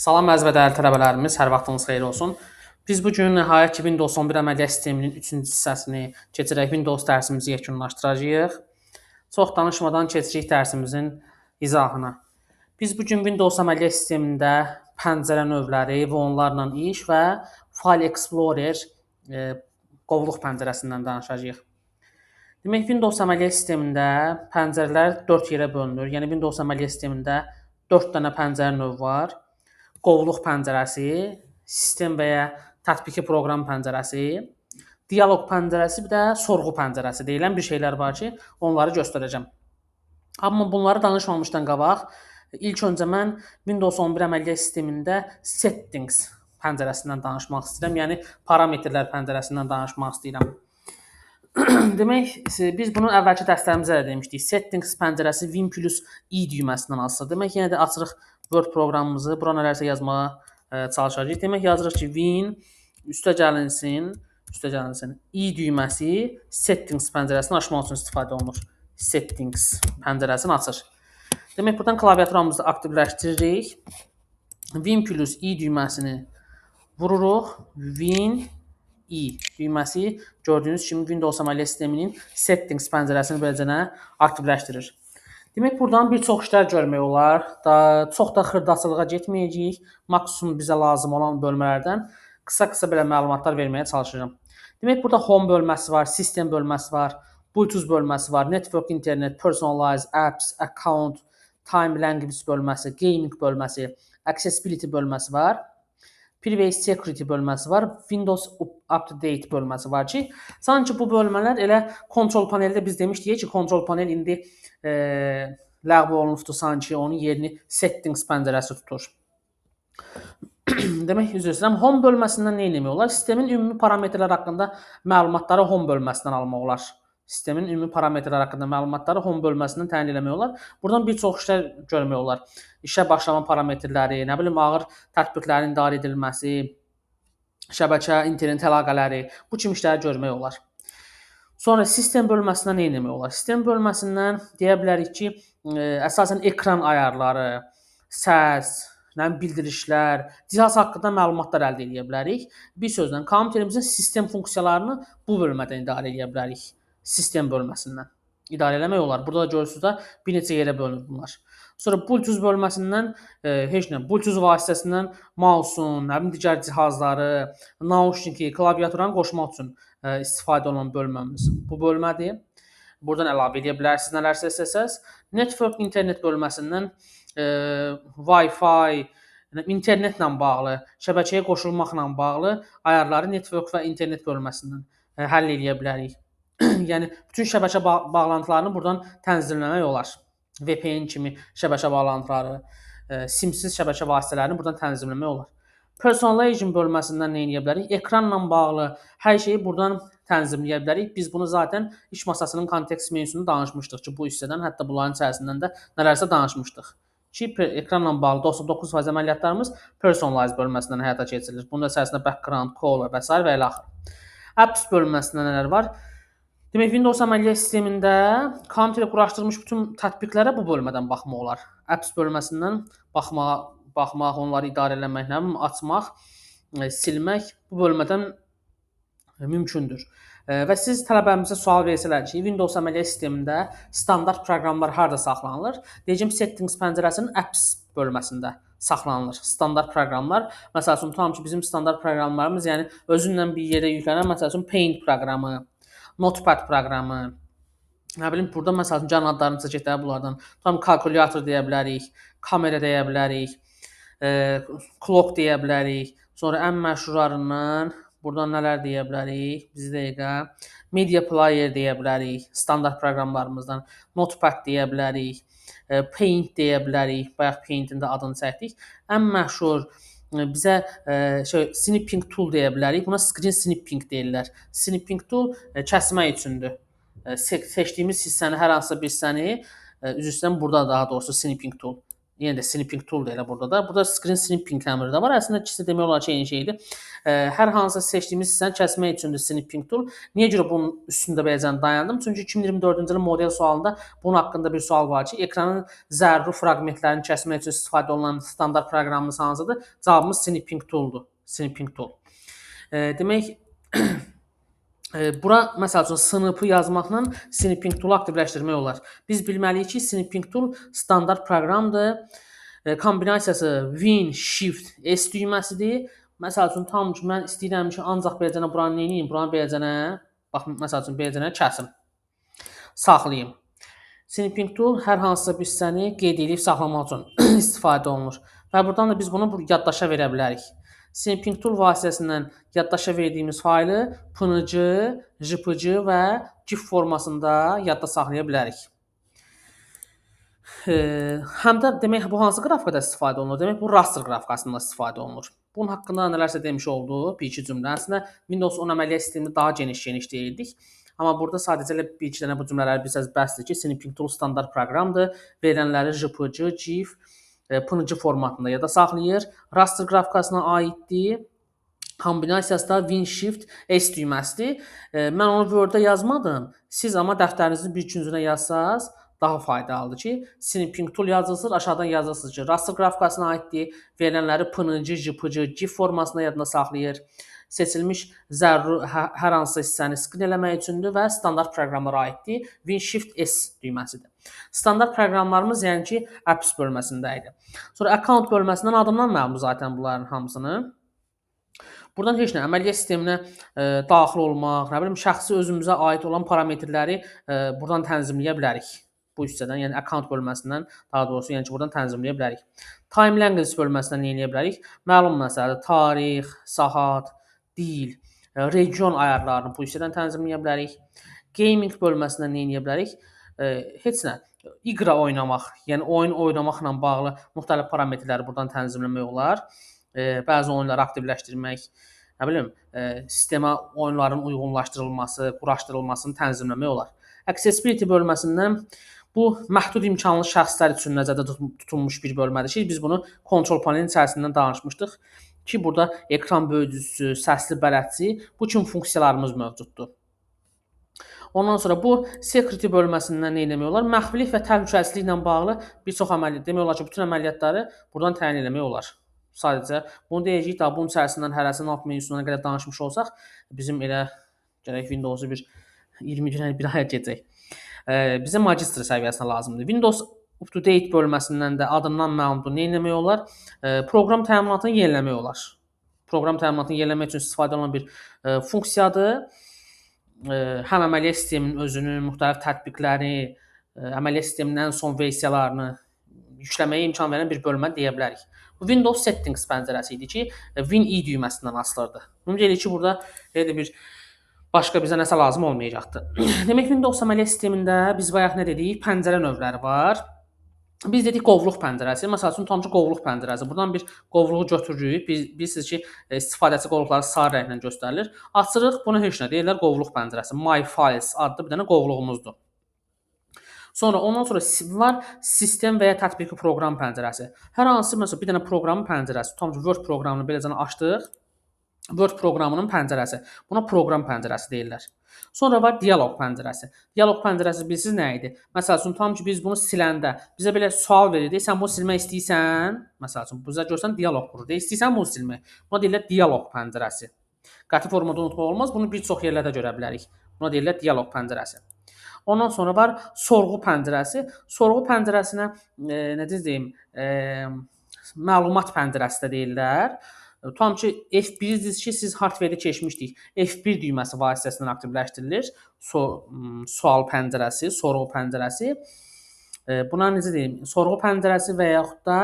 Salam əziz və dəyərli tələbələrimiz, hər vaxtınız xeyir olsun. Biz bu gün nəhayət ki Windows 11 əməliyyat sisteminin 3-cü hissəsini keçirək Windows dərsimizi yekunlaşdıracağıq. Çox danışmadan keçirik dərsimizin izahına. Biz bu gün Windows əməliyyat sistemində pəncərə növləri və onlarla iş və File Explorer qovluq pəncərəsindən danışacağıq. Demək, Windows əməliyyat sistemində pəncərələr 4 yerə bölünür. Yəni Windows əməliyyat sistemində 4 dənə pəncərə növü var. Qovluq pəncərəsi, sistem və ya tətbiqi proqram pəncərəsi, dialoq pəncərəsi, bir də sorğu pəncərəsi deyilən bir şeylər var ki, onları göstərəcəm. Amma bunları danışmamışdan qabaq ilk öncə mən Windows 11 əməliyyat sistemində Settings pəncərəsindən danışmaq istəyirəm. Yəni parametrlər pəncərəsindən danışmaq istəyirəm. Demək, biz bunu əvvəlki dərslərimizdə də demişdik. Settings pəncərəsi Win plus i düyməsindən asılıdır. Demək, yenə də açırıq Word proqramımızı. Bura nələrsə yazmağa çalışacağıq. Demək, yazırıq ki, Win üstə gəlinsin, üstə gəlinsin. I düyməsi Settings pəncərəsini açmaq üçün istifadə olunur. Settings pəncərəsini açır. Demək, buradan klaviaturamızı aktivləşdiririk. Win plus i düyməsini vururuq. Win i düyməsi gördüyünüz kimi Windows əməliyyat sisteminin Settings pəncərəsini beləcə aktivləşdirir. Demək, buradan bir çox işlər görmək olar. Da çox da xırdaçılığa getməyəcəyik. Maksimum bizə lazım olan bölmələrdən qısa-qısa belə məlumatlar verməyə çalışacağam. Demək, burada Home bölməsi var, System bölməsi var, Bluetooth bölməsi var, Network, Internet, Personalize, Apps, Account, Time, Language bölməsi, Gaming bölməsi, Accessibility bölməsi var. Privacy Security bölməsi var, Windows Update bölməsi var ki, sanki bu bölmələr elə kontrol paneldə biz demişdik ki, kontrol panel indi ləğv olunubdur sanki, onun yerini Settings pəncərəsi tutur. Demək, üzr istəyirəm, Home bölməsindən nə etmək olar? Sistemin ümumi parametrləri haqqında məlumatları Home bölməsindən almaq olar. Sistemin ümumi parametrləri haqqında məlumatları Home bölməsindən təyin eləmək olar. Buradan bir çox işlər görmək olar. İşə başlama parametrləri, nə bilim, ağır tətbiqlərin idarə edilməsi, şəbəkə, internet əlaqələri, bu kimi işləri görmək olar. Sonra sistem bölməsindən nə etmək olar? Sistem bölməsindən deyə bilərik ki, əsasən ekran ayarları, səs, nə bilim, bildirişlər, cihaz haqqında məlumatlar əldə edə bilərik. Bir sözlə, kompüterimizin sistem funksiyalarını bu bölmədən idarə edə bilərik. Sistem bölməsindən idarə eləmək olar. Burada da görürsünüz də bir neçə yerə bölünür bunlar. Sonra Bluetooth bölməsindən heç nə, Bluetooth vasitəsindən mausun, nə bilim, digər cihazları, nauşniki, klaviaturanı qoşmaq üçün istifadə olunan bölməmiz bu bölmədir. Buradan əlavə edə bilərsiniz nələrsə istəsəz. Network, internet bölməsindən Wi-Fi, internetlə bağlı, şəbəkəyə qoşulmaqla bağlı ayarları network və internet bölməsindən həll edə bilərik. Yəni bütün şəbəkə bağlantılarını buradan tənzimləmək olar. VPN kimi şəbəkə bağlantıları, simsiz şəbəkə vasitələrini buradan tənzimləmək olar. Personalization bölməsindən nə edə bilərik? Ekranla bağlı hər şeyi buradan tənzimləyə bilərik. Biz bunu zaten iş masasının kontekst menüsunda danışmışdıq ki, bu hissədən, hətta bunların içərisindən də nələrsə danışmışdıq. Ki, ekranla bağlı 99% əməliyyatlarımız Personalize bölməsindən həyata keçirilir. Bunun içərisində background, color və sair və ilə axır. Apps bölməsində nələr var? Demək, Windows əməliyyat sistemində kompüterə quraşdırılmış bütün tətbiqlərə bu bölmədən baxmaq olar. Apps bölməsindən baxmaq, onları idarə eləmək, nə bilim, açmaq, silmək bu bölmədən mümkündür. Və siz tələbəmizə sual versələr ki, Windows əməliyyat sistemində standart proqramlar harda saxlanılır? Deyəcəm, Settings pəncərəsinin Apps bölməsində saxlanılır. Standart proqramlar, məsəl üçün, tutalım ki, bizim standart proqramlarımız, yəni özünlə bir yerə yüklənən, məsəl üçün, Paint proqramı, Notepad proqramı, nə bilim, burada məsəl üçün, gəlin adlarını çəkək də bunlardan. Tutalım, kalkulyator deyə bilərik, kamera deyə bilərik, clock deyə bilərik. Sonra ən məşhurlarından buradan nələr deyə bilərik? Bir dəqiqə. Media Player deyə bilərik, standart proqramlarımızdan. Notepad deyə bilərik, Paint deyə bilərik. Bayaq Paint-in də adını çəkdik. Ən məşhur bizə şey Snipping Tool deyə bilərik. Buna Screen Snipping deyirlər. Snipping Tool kəsmək üçündür. Seçdiyimiz hissəni, hər hansısa bir hissəni, üzr istəyirəm, burada daha doğrusu Snipping Tool. Yenə də snipping tool-dur elə burada da. Burada screen snipping əmri də var. Əslində ikisi demək olar ki, eyni şeydir. Hər hansısa seçdiyimiz hissəni kəsmək üçündür snipping tool. Niyə görə bunun üstündə beləcə dayandım? Çünki 2024-cü ilin model sualında bunun haqqında bir sual var ki, ekranın zəruri fraqmentlərini kəsmək üçün istifadə olunan standart proqramımız hansıdır? Cavabımız snipping tool-dur. Snipping tool. Demək bura məsəl üçün snip yazmaqla snipping tool aktivləşdirmək olar. Biz bilməliyik ki, snipping tool standart proqramdır. Kombinasiyası Win Shift S düyməsidir. Məsəl üçün tam ki, mən istəyirəm ki, ancaq beləcənə buranı nə edeyim? Buranı beləcənə, bax məsəl üçün beləcənə kəsim. Saxlayım. Snipping tool hər hansısa bir hissəni qeyd edib saxlamaq üçün istifadə olunur. Və buradan da biz bunu yaddaşa verə bilərik. Snipping tool vasitəsilə yaddaşa verdiyimiz faylı PNG, JPG və GIF formasında yadda saxlaya bilərik. Həm də demək bu hansı qrafikada istifadə olunur? Demək bu raster qrafikasında istifadə olunur. Bunun haqqında nələrsə demiş olduq bir iki cümlə. Əslində Windows 10 əməliyyat sistemində daha geniş-geniş deyildik. Amma burada sadəcə elə bir iki dənə bu cümlələri bilsəz bəsdir ki, Snipping tool standart proqramdır. Verilənləri JPG, GIF, PNG formatında yada saxlayır. Raster qrafikasına aiddir. Kombinasiyası da Win Shift S düyməsidir. Mən onu Word-də yazmadım. Siz amma dəftərinizin bir küncünə yazsaz daha faydalıdır ki, Snipping tool yazırsınız, aşağıdan yazırsınız ki, raster qrafikasına aiddir. Verilənləri PNG, JPG, GIF formasında yadında saxlayır. Seçilmiş zəruri hər hansısa hissəni screen eləmək üçündür və standart proqramlara aiddir. Win Shift S düyməsidir. Standart proqramlarımız yəni ki, Apps bölməsində idi. Sonra Account bölməsindən adından məlum zaten bunların hamısını. Buradan heç nə əməliyyat sisteminə daxil olmaq, nə bilim şəxsi özümüzə aid olan parametrləri buradan tənzimləyə bilərik. Bu hissədən, yəni account bölməsindən, daha doğrusu, yəni ki, buradan tənzimləyə bilərik. Time language bölməsindən nə edə bilərik? Məlum məsələdir. Tarix, saat, dil, region ayarlarını bu hissədən tənzimləyə bilərik. Gaming bölməsindən nə edə bilərik? Heç nə. İqra oynamaq, yəni oyun oynamaqla bağlı müxtəlif parametrləri buradan tənzimləmək olar. Bəzi oyunları aktivləşdirmək, nə bilim, sistemə oyunların uyğunlaşdırılması, quraşdırılmasını tənzimləmək olar. Accessibility bölməsindən bu məhdud imkanlı şəxslər üçün nəzərdə tutulmuş bir bölmədir ki, biz bunu kontrol panelinin içərisindən danışmışdıq ki, burada ekran böyüdücüsü, səsli bələdçi, bu kimi funksiyalarımız mövcuddur. Ondan sonra bu security bölməsindən nə etmək olar? Məxfilik və təhlükəsizliklə bağlı bir çox əməliyyat, demək olar ki, bütün əməliyyatları buradan təyin eləmək olar. Sadəcə bunu deyəcəyik, daha bunun içərisindən hərəsinin alt menyusundan qədər danışmış olsaq, bizim elə gərək Windows-u bir 20 günə bir aya gedəcək. Bizə magistr səviyyəsinə lazımdır. Windows Up to Date bölməsindən də adından məlumdur. Nə etmək olar? Proqram təminatını yeniləmək olar. Proqram təminatını yeniləmək üçün istifadə olunan bir funksiyadır. Həm əməliyyat sisteminin özünü, müxtəlif tətbiqləri, əməliyyat sisteminin ən son versiyalarını yükləməyə imkan verən bir bölmə deyə bilərik. Bu Windows Settings pəncərəsi idi ki, Win i düyməsindən açılırdı. Ümid edirik ki, burada elə də bir başqa bizə nəsə lazım olmayacaqdı. Demək, Windows əməliyyat sistemində biz bayaq nə dedik? Pəncərə növləri var. Biz dedik qovluq pəncərəsi. Məsəl üçün, tam ki, qovluq pəncərəsi. Buradan bir qovluğu götürürük. Biz bilirsiniz ki, istifadəçi qovluqları sarı rənglə göstərilir. Açırıq, bunu heç nə deyirlər qovluq pəncərəsi. My Files adlı bir dənə qovluğumuzdur. Sonra ondan sonra var sistem və ya tətbiqi proqram pəncərəsi. Hər hansı məsələn bir dənə proqramın pəncərəsi. Tam ki, Word proqramını beləcə açdıq. Word proqramının pəncərəsi. Buna proqram pəncərəsi deyirlər. Sonra var dialoq pəncərəsi. Dialoq pəncərəsi bilirsiniz nə idi? Məsəl üçün, tam ki biz bunu siləndə bizə belə sual verir. Deyir, sən bunu silmək istəyirsən? Məsəl üçün, bizə görsən dialoq qurur. Deyir, istəyirsən bunu silmək? Buna deyirlər dialoq pəncərəsi. Qəti formada unutmaq olmaz. Bunu bir çox yerlərdə görə bilərik. Buna deyirlər dialoq pəncərəsi. Ondan sonra var sorğu pəncərəsi. Sorğu pəncərəsinə nə deyim, məlumat pəncərəsi də deyirlər. Tam ki F1 bilirsiniz ki, siz hardware-də keçmişdik. F1 düyməsi vasitəsilə aktivləşdirilir. Sual pəncərəsi, sorğu pəncərəsi. Buna necə deyim? Sorğu pəncərəsi və yaxud da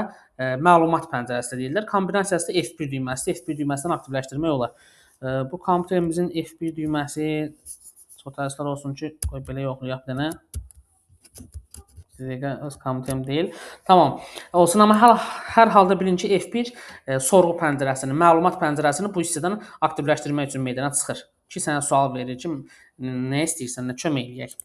məlumat pəncərəsi də deyirlər. Kombinasiyası da F1 düyməsidir. F1 düyməsindən aktivləşdirmək olar. Bu kompüterimizin F1 düyməsi çox təəssüflər olsun ki, qoy belə yoxlayaq bir dənə. Dəqiqə öz kompüterim deyil. Tamam. Olsun, amma hər halda bilin ki, F1 sorğu pəncərəsini, məlumat pəncərəsini bu hissədən aktivləşdirmək üçün meydana çıxır. Ki sənə sual verir ki, nə istəyirsən, nə kömək eləyək.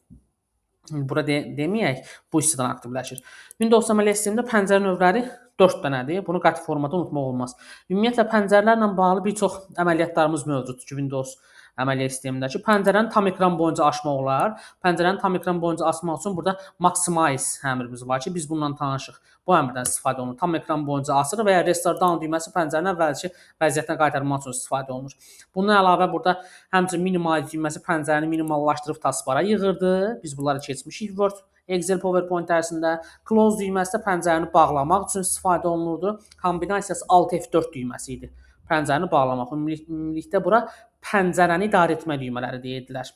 Bura deməyək, bu hissədən aktivləşir. Windows əməliyyat sistemində pəncərə növləri 4 dənədir. Bunu qəti formada unutmaq olmaz. Ümumiyyətlə pəncərələrlə bağlı bir çox əməliyyatlarımız mövcuddur ki, Windows əməliyyat sistemindəki pəncərəni tam ekran boyunca açmaq olar. Pəncərəni tam ekran boyunca açmaq üçün burada Maximize əmrimiz var ki, biz bununla tanışıq. Bu əmrdən istifadə olunur. Tam ekran boyunca açır və ya Restore Down düyməsi pəncərəni əvvəlki vəziyyətinə qaytarmaq üçün istifadə olunur. Bundan əlavə burada həmçinin Minimize düyməsi pəncərəni minimallaşdırıb taskbara yığırdı. Biz bunları keçmişik Word, Excel, PowerPoint dərsində. Close düyməsi də pəncərəni bağlamaq üçün istifadə olunurdu. Kombinasiyası Alt F4 düyməsi idi. Pəncərəni bağlamaq. Ümumilikdə bura pəncərəni idarə etmə düymələri deyirdilər.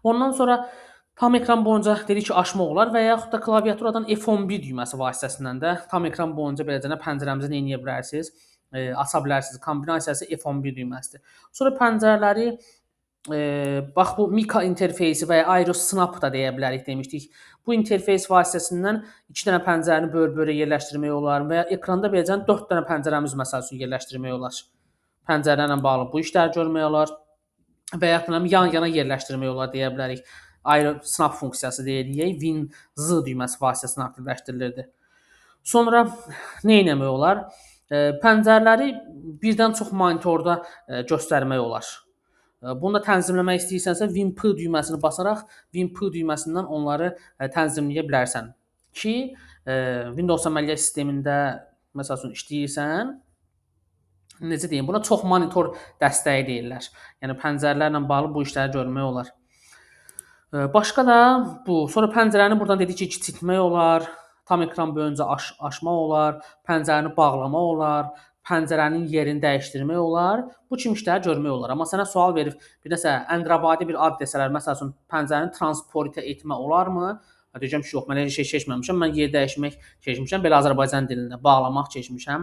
Ondan sonra tam ekran boyunca dedik ki, açmaq olar və yaxud da klaviaturadan F11 düyməsi vasitəsilə də tam ekran boyunca beləcə pəncərəmizi nə edə bilərsiniz? Aça bilərsiniz. Kombinasiyası F11 düyməsidir. Sonra pəncərələri bax bu Mica interfeysi və ya Aerosnap da deyə bilərik demişdik. Bu interfeys vasitəsindən 2 dənə pəncərəni böl-bölə yerləşdirmək olar və ya ekranda beləcə 4 dənə pəncərəmiz məsəl üçün yerləşdirmək olar. Pəncərələrlə bağlı bu işləri görmək olar və yaxud da yan-yana yerləşdirmək olar deyə bilərik. Aerosnap funksiyası deyirik, Win Z düyməsi vasitəsilə aktivləşdirilirdi. Sonra nə etmək olar? Pəncərələri birdən çox monitorda göstərmək olar. Bunu da tənzimləmək istəyirsənsə Win P düyməsini basaraq Win P düyməsindən onları tənzimləyə bilərsən ki, Windows əməliyyat sistemində məsəl üçün işləyirsən, necə deyim, buna çox monitor dəstəyi deyirlər. Yəni pəncərələrlə bağlı bu işləri görmək olar. Başqa da bu. Sonra pəncərəni buradan dedik ki, kiçiltmək olar, tam ekran boyunca açmaq olar, pəncərəni bağlamaq olar, pəncərənin yerini dəyişdirmək olar. Bu kimi işləri görmək olar. Amma sənə sual verib bir nəsə əndrabadi bir ad desələr, məsəl üçün pəncərəni transportə etmə olarmı? Deyəcəm ki, yox, mən elə şey keçməmişəm. Mən yer dəyişmək keçmişəm, belə Azərbaycan dilində bağlamaq keçmişəm,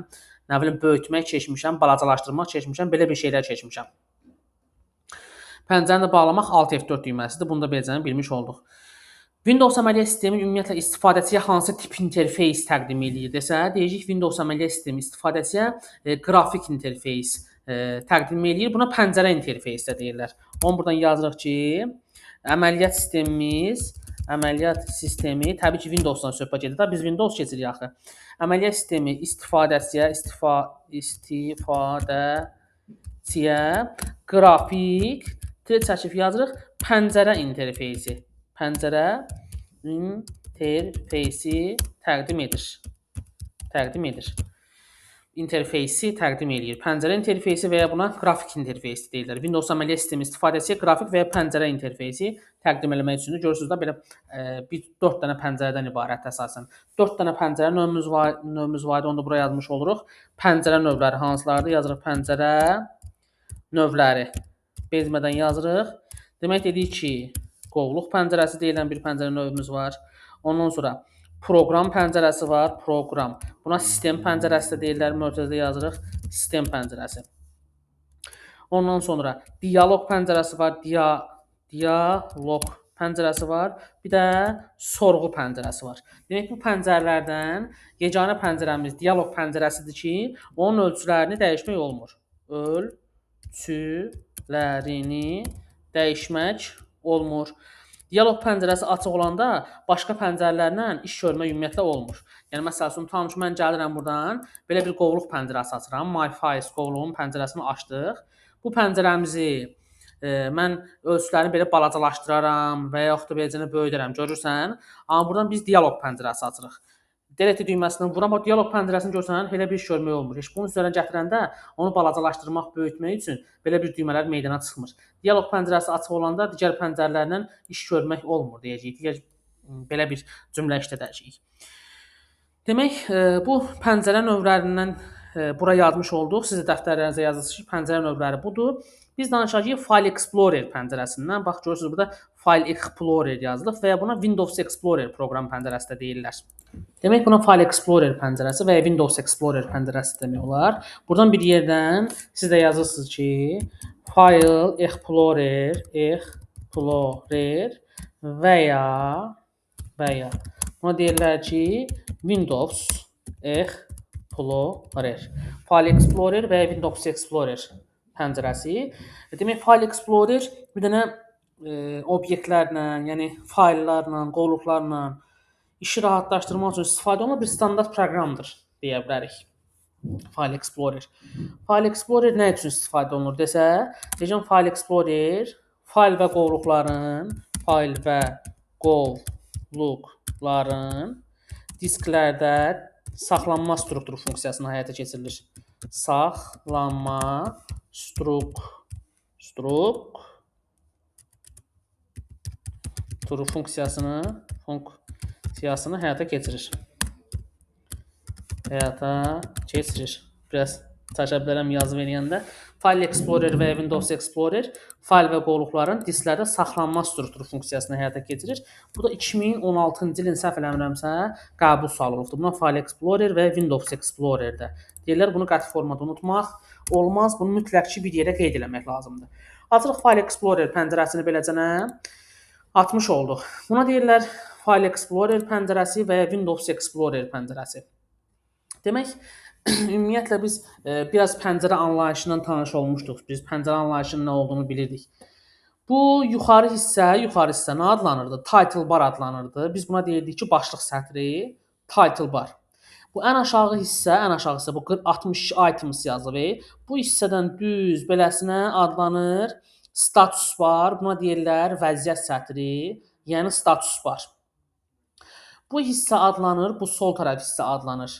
nə bilim böyütmək keçmişəm, balacalaşdırmaq keçmişəm, belə bir şeylər keçmişəm. Pəncərəni bağlamaq Alt F4 düyməsidir. Bunu da beləcə bilmiş olduq. Windows əməliyyat sistemi ümumiyyətlə istifadəçiyə hansı tip interfeys təqdim eləyir desə, deyəcək Windows əməliyyat sistemi istifadəçiyə qrafik interfeys təqdim eləyir. Buna pəncərə interfeysi də deyirlər. Onu buradan yazırıq ki, əməliyyat sistemi, təbii ki, Windowsdan söhbət gedir da, biz Windows keçirik axı. Əməliyyat sistemi istifadəçiyə qrafik çəkib yazırıq, pəncərə interfeysi. Pəncərə interfeysi təqdim edir. Təqdim edir. İnterfeysi təqdim eləyir. Pəncərə interfeysi və ya buna qrafik interfeysi deyirlər. Windows əməliyyat sistemi istifadəçiyə qrafik və ya pəncərə interfeysi təqdim eləmək üçündür. Görürsünüz də belə bir 4 dənə pəncərədən ibarət əsasən. 4 dənə pəncərə növümüz var idi, onu da bura yazmış oluruq. Pəncərə növləri hansılardır? Yazırıq pəncərə növləri. Bezmədən yazırıq. Demək dedik ki, qovluq pəncərəsi deyilən bir pəncərə növümüz var. Ondan sonra proqram pəncərəsi var, proqram. Buna sistem pəncərəsi də deyirlər, mötərizədə yazırıq, sistem pəncərəsi. Ondan sonra diyaloq pəncərəsi var, diyaloq pəncərəsi var, bir də sorğu pəncərəsi var. Demək, bu pəncərələrdən yeganə pəncərəmiz diyaloq pəncərəsidir ki, onun ölçülərini dəyişmək olmur. Ölçülərini dəyişmək olmur. Diyaloq pəncərəsi açıq olanda başqa pəncərələrlə iş görmək ümumiyyətlə olmur. Yəni, məsəl üçün, tam ki, mən gəlirəm buradan, belə bir qovluq pəncərəsi açıram. My Files qovluğun pəncərəsini açdıq. Bu pəncərəmizi mən ölçülərini belə balacalaşdıraram və yaxud da beləcə böyüdərəm, görürsən. Amma buradan biz diyaloq pəncərəsi açırıq. Delete düyməsini vuram, o diyaloq pəncərəsini görsən, elə bir iş görmək olmur. Heç bunun üzərinə gətirəndə onu balacalaşdırmaq, böyütmək üçün belə bir düymələr meydana çıxmır. Diyaloq pəncərəsi açıq olanda digər pəncərələrlə iş görmək olmur deyəcəyik. Digər belə bir cümlə işlədəcəyik. Demək, bu pəncərə növlərindən bura yazmış olduq. Siz də dəftərlərinizə yazırsınız ki, pəncərə növləri budur. Biz danışacağıq File Explorer pəncərəsindən. Bax, görürsünüz, burada File Explorer yazılıb və ya buna Windows Explorer proqram pəncərəsi də deyirlər. Demək, buna File Explorer pəncərəsi və ya Windows Explorer pəncərəsi demək olar. Buradan bir yerdən siz də yazırsınız ki, File Explorer, Explorer və ya buna deyirlər ki, Windows Explorer. File Explorer və ya Windows Explorer pəncərəsi. Demək, File Explorer bir dənə obyektlərlə, yəni fayllarla, qovluqlarla işi rahatlaşdırmaq üçün istifadə olunan bir standart proqramdır deyə bilərik. File Explorer. File Explorer nə üçün istifadə olunur desə, deyəcəm File Explorer fayl və qovluqların disklərdə saxlanma strukturu funksiyasını həyata keçirilir. Saxlanma strukturu funksiyasını həyata keçirir. Biraz çaşa bilərəm yazı verəndə. File Explorer və Windows Explorer fayl və qovluqların disklərdə saxlanma strukturu funksiyasını həyata keçirir. Bu da 2016-cı ilin səhv eləmirəmsə qəbul sualı olubdur. Buna File Explorer və Windows Explorer'də. Deyirlər bunu qəti formada unutmaq olmaz. Bunu mütləq ki bir yerə qeyd eləmək lazımdır. Açırıq File Explorer pəncərəsini beləcənə atmış olduq. Buna deyirlər File Explorer pəncərəsi və ya Windows Explorer pəncərəsi. Demək, ümumiyyətlə biz biraz pəncərə anlayışından tanış olmuşduq. Biz pəncərə anlayışının nə olduğunu bilirdik. Bu yuxarı hissə nə adlanırdı? Title bar adlanırdı. Biz buna deyirdik ki, başlıq sətri, title bar. Bu ən aşağı hissə bu 62 items yazılır. Bu hissədən düz beləsinə adlanır status bar. Buna deyirlər vəziyyət sətri, yəni status bar. Bu hissə adlanır, bu sol tərəf hissə adlanır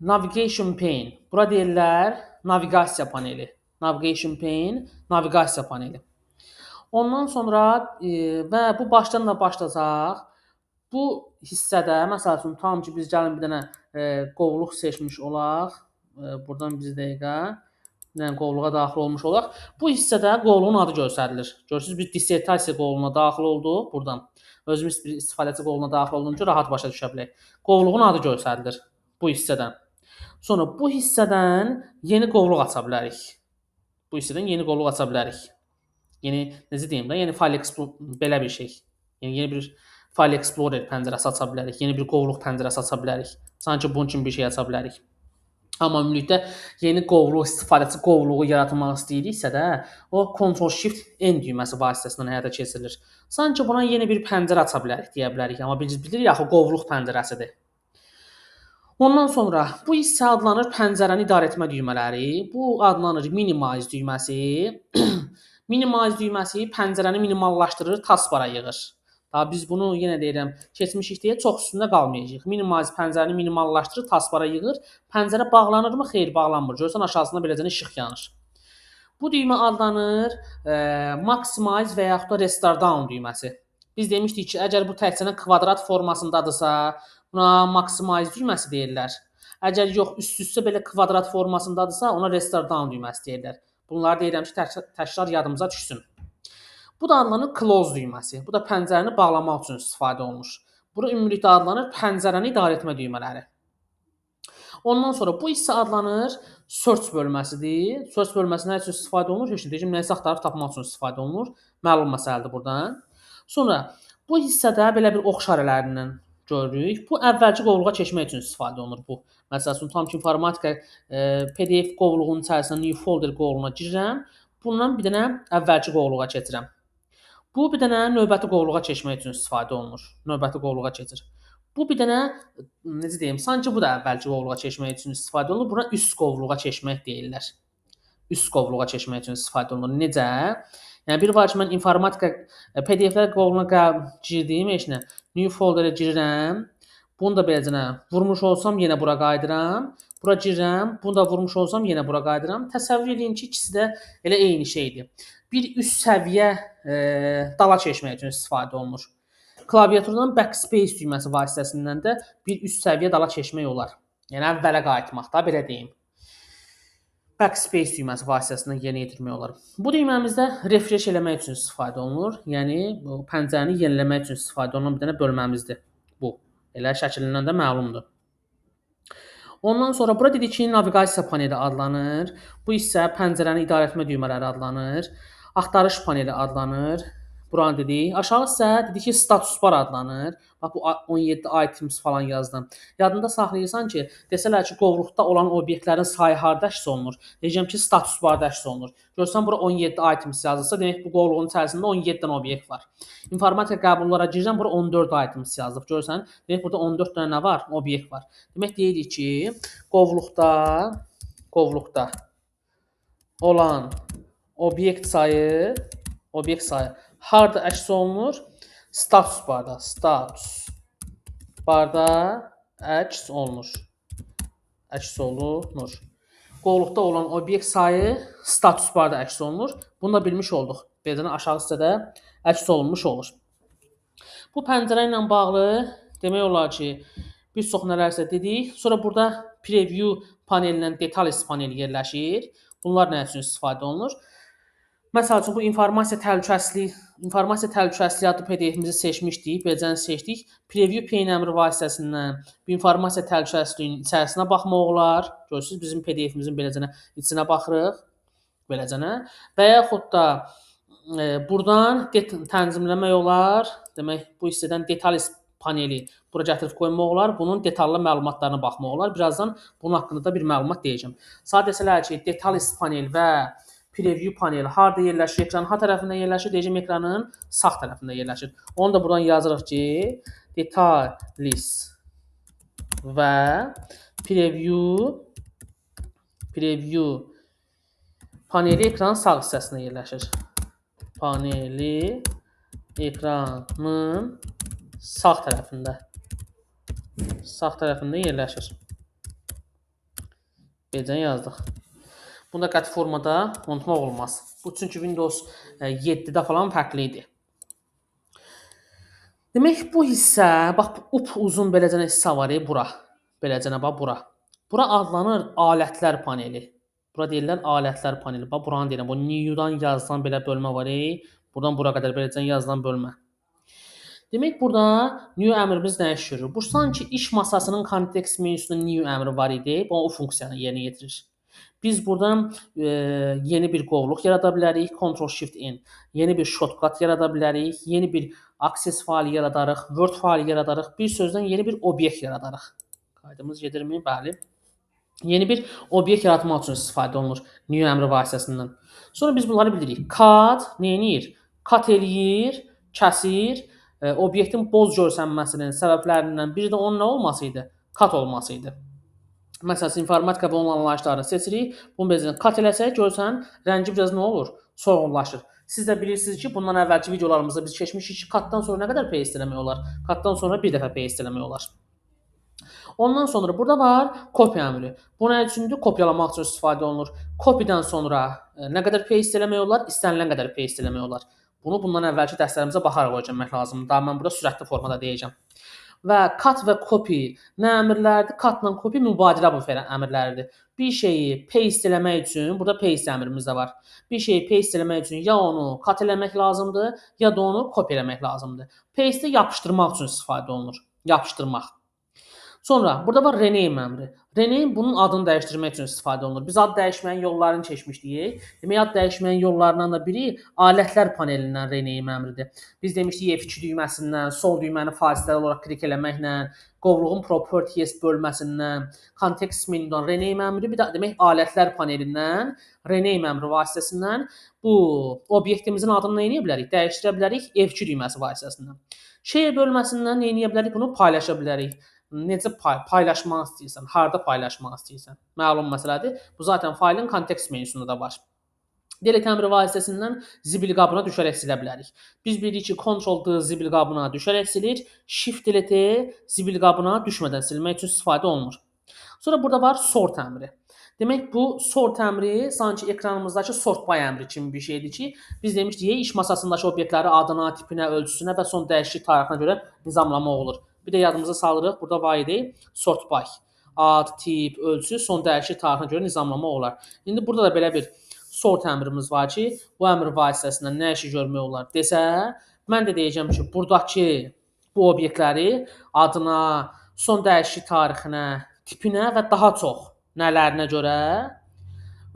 Navigation pane. Bura deyirlər naviqasiya paneli. Navigation pane, naviqasiya paneli. Ondan sonra və bu başdan da başlasaq, bu hissədə məsəl üçün tam ki biz gəlin bir dənə qovluq seçmiş olaq. Buradan bir dəqiqə bir dənə qovluğa daxil olmuş olaq. Bu hissədə qovluğun adı göstərilir. Görürsüz, biz dissertasiya qovluğuna daxil olduq buradan. Özümüz bir istifadəçi qovluğuna daxil olduğumuz üçün rahat başa düşə bilək. Qovluğun adı göstərilir bu hissədən. Sonra bu hissədən yeni qovluq aça bilərik. Bu hissədən yeni qovluq aça bilərik. Yeni, necə deyim də, yeni File Explorer belə bir şey. Yəni yeni bir File Explorer pəncərəsi aça bilərik. Yeni bir qovluq pəncərəsi aça bilərik. Sanki bunun kimi bir şey aça bilərik. Amma ümumilikdə yeni qovluq, istifadəçi qovluğu yaratmaq istəyiriksə də, o Ctrl-Shift-N düyməsi vasitəsilə həyata keçirilir. Sanki buna yeni bir pəncərə aça bilərik deyə bilərik. Amma biz bilirik axı qovluq pəncərəsidir. Ondan sonra bu hissə adlanır pəncərəni idarə etmə düymələri. Bu adlanır minimize düyməsi. Minimize düyməsi pəncərəni minimallaşdırır, taskbara yığır. Daha biz bunu yenə deyirəm, keçmişik deyə çox üstündə qalmayacağıq. Minimize pəncərəni minimallaşdırır, taskbara yığır. Pəncərə bağlanırmı? Xeyr, bağlanmır. Görürsən aşağısında beləcə işıq yanır. Bu düymə adlanır maximize və yaxud da restart down düyməsi. Biz demişdik ki, əgər bu təkcə kvadrat formasındadırsa, buna maximize düyməsi deyirlər. Əgər yox, üst-üstə belə kvadrat formasındadırsa, ona restart down düyməsi deyirlər. Bunları deyirəm ki, təkrar yadımıza düşsün. Bu da adlanır close düyməsi. Bu da pəncərəni bağlamaq üçün istifadə olunur. Bura ümumilikdə adlanır pəncərəni idarə etmə düymələri. Ondan sonra bu hissə adlanır search bölməsidir. Search bölməsi nə üçün istifadə olunur? Heç nə deyəcəm, nəyisə axtarıb tapmaq üçün istifadə olunur. Məlum məsələdir buradan. Sonra bu hissədə belə bir ox işarələrindən görürük. Bu əvvəlki qovluğa keçmək üçün istifadə olunur bu. Məsəl üçün tam ki informatika PDF qovluğunun içərisinə new folder qovluğuna girirəm. Bundan bir dənə əvvəlki qovluğa keçirəm. Bu bir dənə növbəti qovluğa keçmək üçün istifadə olunur. Növbəti qovluğa keçir. Bu bir dənə necə deyim, sanki bu da əvvəlki qovluğa keçmək üçün istifadə olunur. Buna üst qovluğa keçmək deyirlər. Üst qovluğa keçmək üçün istifadə olunur. Necə? Yəni bir var ki, mən informatika PDF-lər qovluğuna girdiyim heç nə. New folderə girirəm. Bunu da beləcə vurmuş olsam yenə bura qayıdıram. Bura girirəm, bunu da vurmuş olsam yenə bura qayıdıram. Təsəvvür eləyin ki, ikisi də elə eyni şeydir. Bir üst səviyyə dala keçmək üçün istifadə olunur. Klaviaturdan backspace düyməsi vasitəsindən də bir üst səviyyə dala keçmək olar. Yəni əvvələ qayıtmaq da belə deyim. Backspace düyməsi vasitəsilə yerinə yetirmək olar. Bu düymemizdə refresh eləmək üçün istifadə olunur. Yəni bu pəncərəni yeniləmək üçün istifadə olunan bir dənə bölməmizdir bu. Elə şəklindən də məlumdur. Ondan sonra bura dedik ki, naviqasiya paneli adlanır. Bu hissə pəncərəni idarə etmə düymələri adlanır. Axtarış paneli adlanır. Buranı dedik. Aşağı hissə dedik ki, status bar adlanır. Bax, bu 17 items falan yazdım. Yadında saxlayırsan ki, desələr ki, qovluqda olan obyektlərin sayı harda əks olunur? Deyəcəm ki, status barda əks olunur. Görsən, bura 17 items yazılsa, demək bu qovluğun içərisində 17 dənə obyekt var. İnformatika qəbullara girirəm, bura 14 items yazılıb. Görsən, demək burada 14 dənə nə var? Obyekt var. Demək deyirik ki, qovluqda olan obyekt sayı harda əks olunur? Status barda. Status barda əks olunur. Əks olunur. Qovluqda olan obyekt sayı status barda əks olunur. Bunu da bilmiş olduq. Beləcə aşağı hissədə əks olunmuş olur. Bu pəncərə ilə bağlı demək olar ki, bir çox nələrsə dedik. Sonra burada preview panelindən details paneli yerləşir. Bunlar nə üçün istifadə olunur? Məsəl üçün, bu informasiya təhlükəsizliyi adlı PDF-imizi seçmişdik, beləcəni seçdik. Preview pane əmri vasitəsindən bu informasiya təhlükəsizliyinin içərisinə baxmaq olar. Görürsünüz, bizim PDF-imizin beləcənə içinə baxırıq. Beləcənə. Və yaxud da buradan tənzimləmək olar. Demək, bu hissədən details paneli bura gətirib qoymaq olar. Bunun detallı məlumatlarına baxmaq olar. Birazdan bunun haqqında da bir məlumat deyəcəm. Sadəcə ki, details panel və preview paneli harda yerləşir? Ekranın ha tərəfində yerləşir? Deyəcəm, ekranın sağ tərəfində yerləşir. Onu da buradan yazırıq ki, details və preview paneli ekranın sağ hissəsində yerləşir. Paneli ekranın sağ tərəfində. Sağ tərəfində yerləşir. Beləcə yazdıq. Bunu da qəti formada unutmaq olmaz. Bu çünki Windows 7-də falan fərqli idi. Demək, bu hissə, bax, upuzun beləcə hissə var, bura. Beləcə, bax, bura. Bura adlanır alətlər paneli. Bura deyirlər alətlər paneli. Bax, buranı deyirəm. Bu new-dan yazılan belə bölmə var. Buradan bura qədər beləcə yazılan bölmə. Demək, burada new əmrimiz nə iş görür? Bu, sanki iş masasının kontekst menüsünün new əmri var idi. Bu, o funksiyanı yerinə yetirir. Biz buradan yeni bir qovluq yarada bilərik, Ctrl-Shift-N, yeni bir shortcut yarada bilərik, yeni bir Access faylı yaradarıq, Word faylı yaradarıq, bir sözdən yeni bir obyekt yaradarıq. Qaydımız gedirmi? Bəli. Yeni bir obyekt yaratmaq üçün istifadə olunur new əmri vasitəsindən. Sonra biz bunları bilirik. Cut nə eləyir? Cut eləyir, kəsir. Obyektin boz görsənməsinin səbəblərindən biri də onun nə olması idi? Cut olması idi. Məsələn, informatika və onun anlayışlarını seçirik. Bunu belə cut eləsək, görsən, rəngi biraz nə olur? Solğunlaşır. Siz də bilirsiniz ki, bundan əvvəlki videolarımızda biz keçmişik ki, cutdan sonra nə qədər paste eləmək olar? Cutdan sonra bir dəfə paste eləmək olar. Ondan sonra burada var copy əmri. Bu nə üçündür? Kopyalamaq üçün istifadə olunur. Copy'dən sonra nə qədər paste eləmək olar? İstənilən qədər paste eləmək olar. Bunu bundan əvvəlki dərslərimizə baxaraq öyrənmək lazımdır. Daha mən burada sürətli formada deyəcəm. Və cut və copy nə əmrlərdir? Cut-la copy mübadilə bu əmrləridir. Bir şeyi paste eləmək üçün, burada paste əmrimiz də var. Bir şeyi paste eləmək üçün ya onu cut eləmək lazımdır, ya da onu copy eləmək lazımdır. Paste-i yapışdırmaq üçün istifadə olunur. Yapışdırmaq. Sonra burada var rename əmri. Rename bunun adını dəyişdirmək üçün istifadə olunur. Biz ad dəyişməyin yollarını keçmişdik. Demək, ad dəyişməyin yollarından da biri alətlər panelindən rename əmridir. Biz demişdik F2 düyməsindən, sol düyməni fasiləli olaraq klik eləməklə, qovluğun properties bölməsindən, kontekst menudan rename əmri, bir də demək alətlər panelindən rename əmri vasitəsindən bu obyektimizin adını nə edə bilərik? Dəyişdirə bilərik F2 düyməsi vasitəsindən. Share bölməsindən nə edə bilərik? Bunu paylaşa bilərik. Necə paylaşmaq istəyirsən, harda paylaşmaq istəyirsən. Məlum məsələdir. Bu zaten faylın kontekst menüsündə də var. Delete əmri vasitəsindən zibil qabına düşərək silə bilərik. Biz bilirik ki, Ctrl-D zibil qabına düşərək silir, Shift Delete zibil qabına düşmədən silmək üçün istifadə olunur. Sonra burada var sort əmri. Demək, bu sort əmri sanki ekranımızdakı sort by əmri kimi bir şeydir ki, biz demişdik, iş masasındakı obyektləri adına, tipinə, ölçüsünə və son dəyişiklik tarixinə görə nizamlamaq olur. Bir də yadımıza salırıq, burada var idi sort by. Ad, tip, ölçü, son dəyişiklik tarixinə görə nizamlamaq olar. İndi burada da belə bir sort əmrimiz var ki, bu əmr vasitəsindən nə işi görmək olar desə, mən də deyəcəm ki, buradakı bu obyektləri adına, son dəyişiklik tarixinə, tipinə və daha çox nələrinə görə,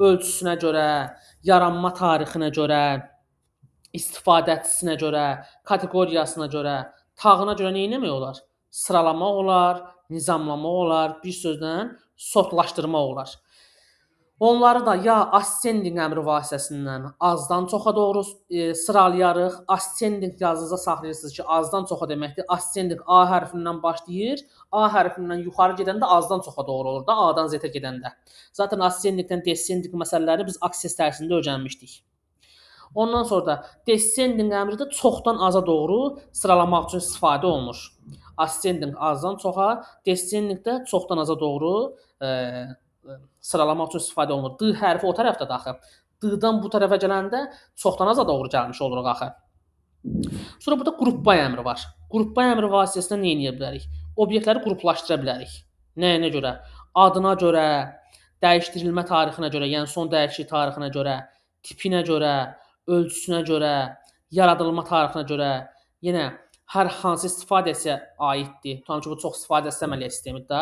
ölçüsünə görə, yaranma tarixinə görə, istifadəçisinə görə, kateqoriyasına görə, tağına görə nə etmək olar? Sıralamaq olar, nizamlamaq olar, bir sözlə sortlaşdırmaq olar. Onları da ya ascending əmri vasitəsindən azdan çoxa doğru sıralayarıq. Ascending yazınıza saxlayırsınız ki, azdan çoxa deməkdir. Ascending A hərfindən başlayır. A hərfindən yuxarı gedəndə azdan çoxa doğru olur da, A-dan Z-ə gedəndə. Zaten ascendingdən descending məsələlərini biz Access dərsində öyrənmişdik. Ondan sonra da descending əmri də çoxdan aza doğru sıralamaq üçün istifadə olunur. Ascending azdan çoxa, descending də çoxdan aza doğru sıralamaq üçün istifadə olunur. D hərfi o tərəfdədir axı. D-dan bu tərəfə gələndə çoxdan aza doğru gəlmiş oluruq axı. Sonra burada qrup by əmri var. Qrup by əmri vasitəsilə nə edə bilərik? Obyektləri qruplaşdıra bilərik. Nəyinə görə? Adına görə, dəyişdirilmə tarixinə görə, yəni son dəyişiklik tarixinə görə, tipinə görə, ölçüsünə görə, yaradılma tarixinə görə, yenə hər hansı istifadəçiyə aiddir. Tutalım ki, bu çox istifadəçisi əməliyyat sistemidir da.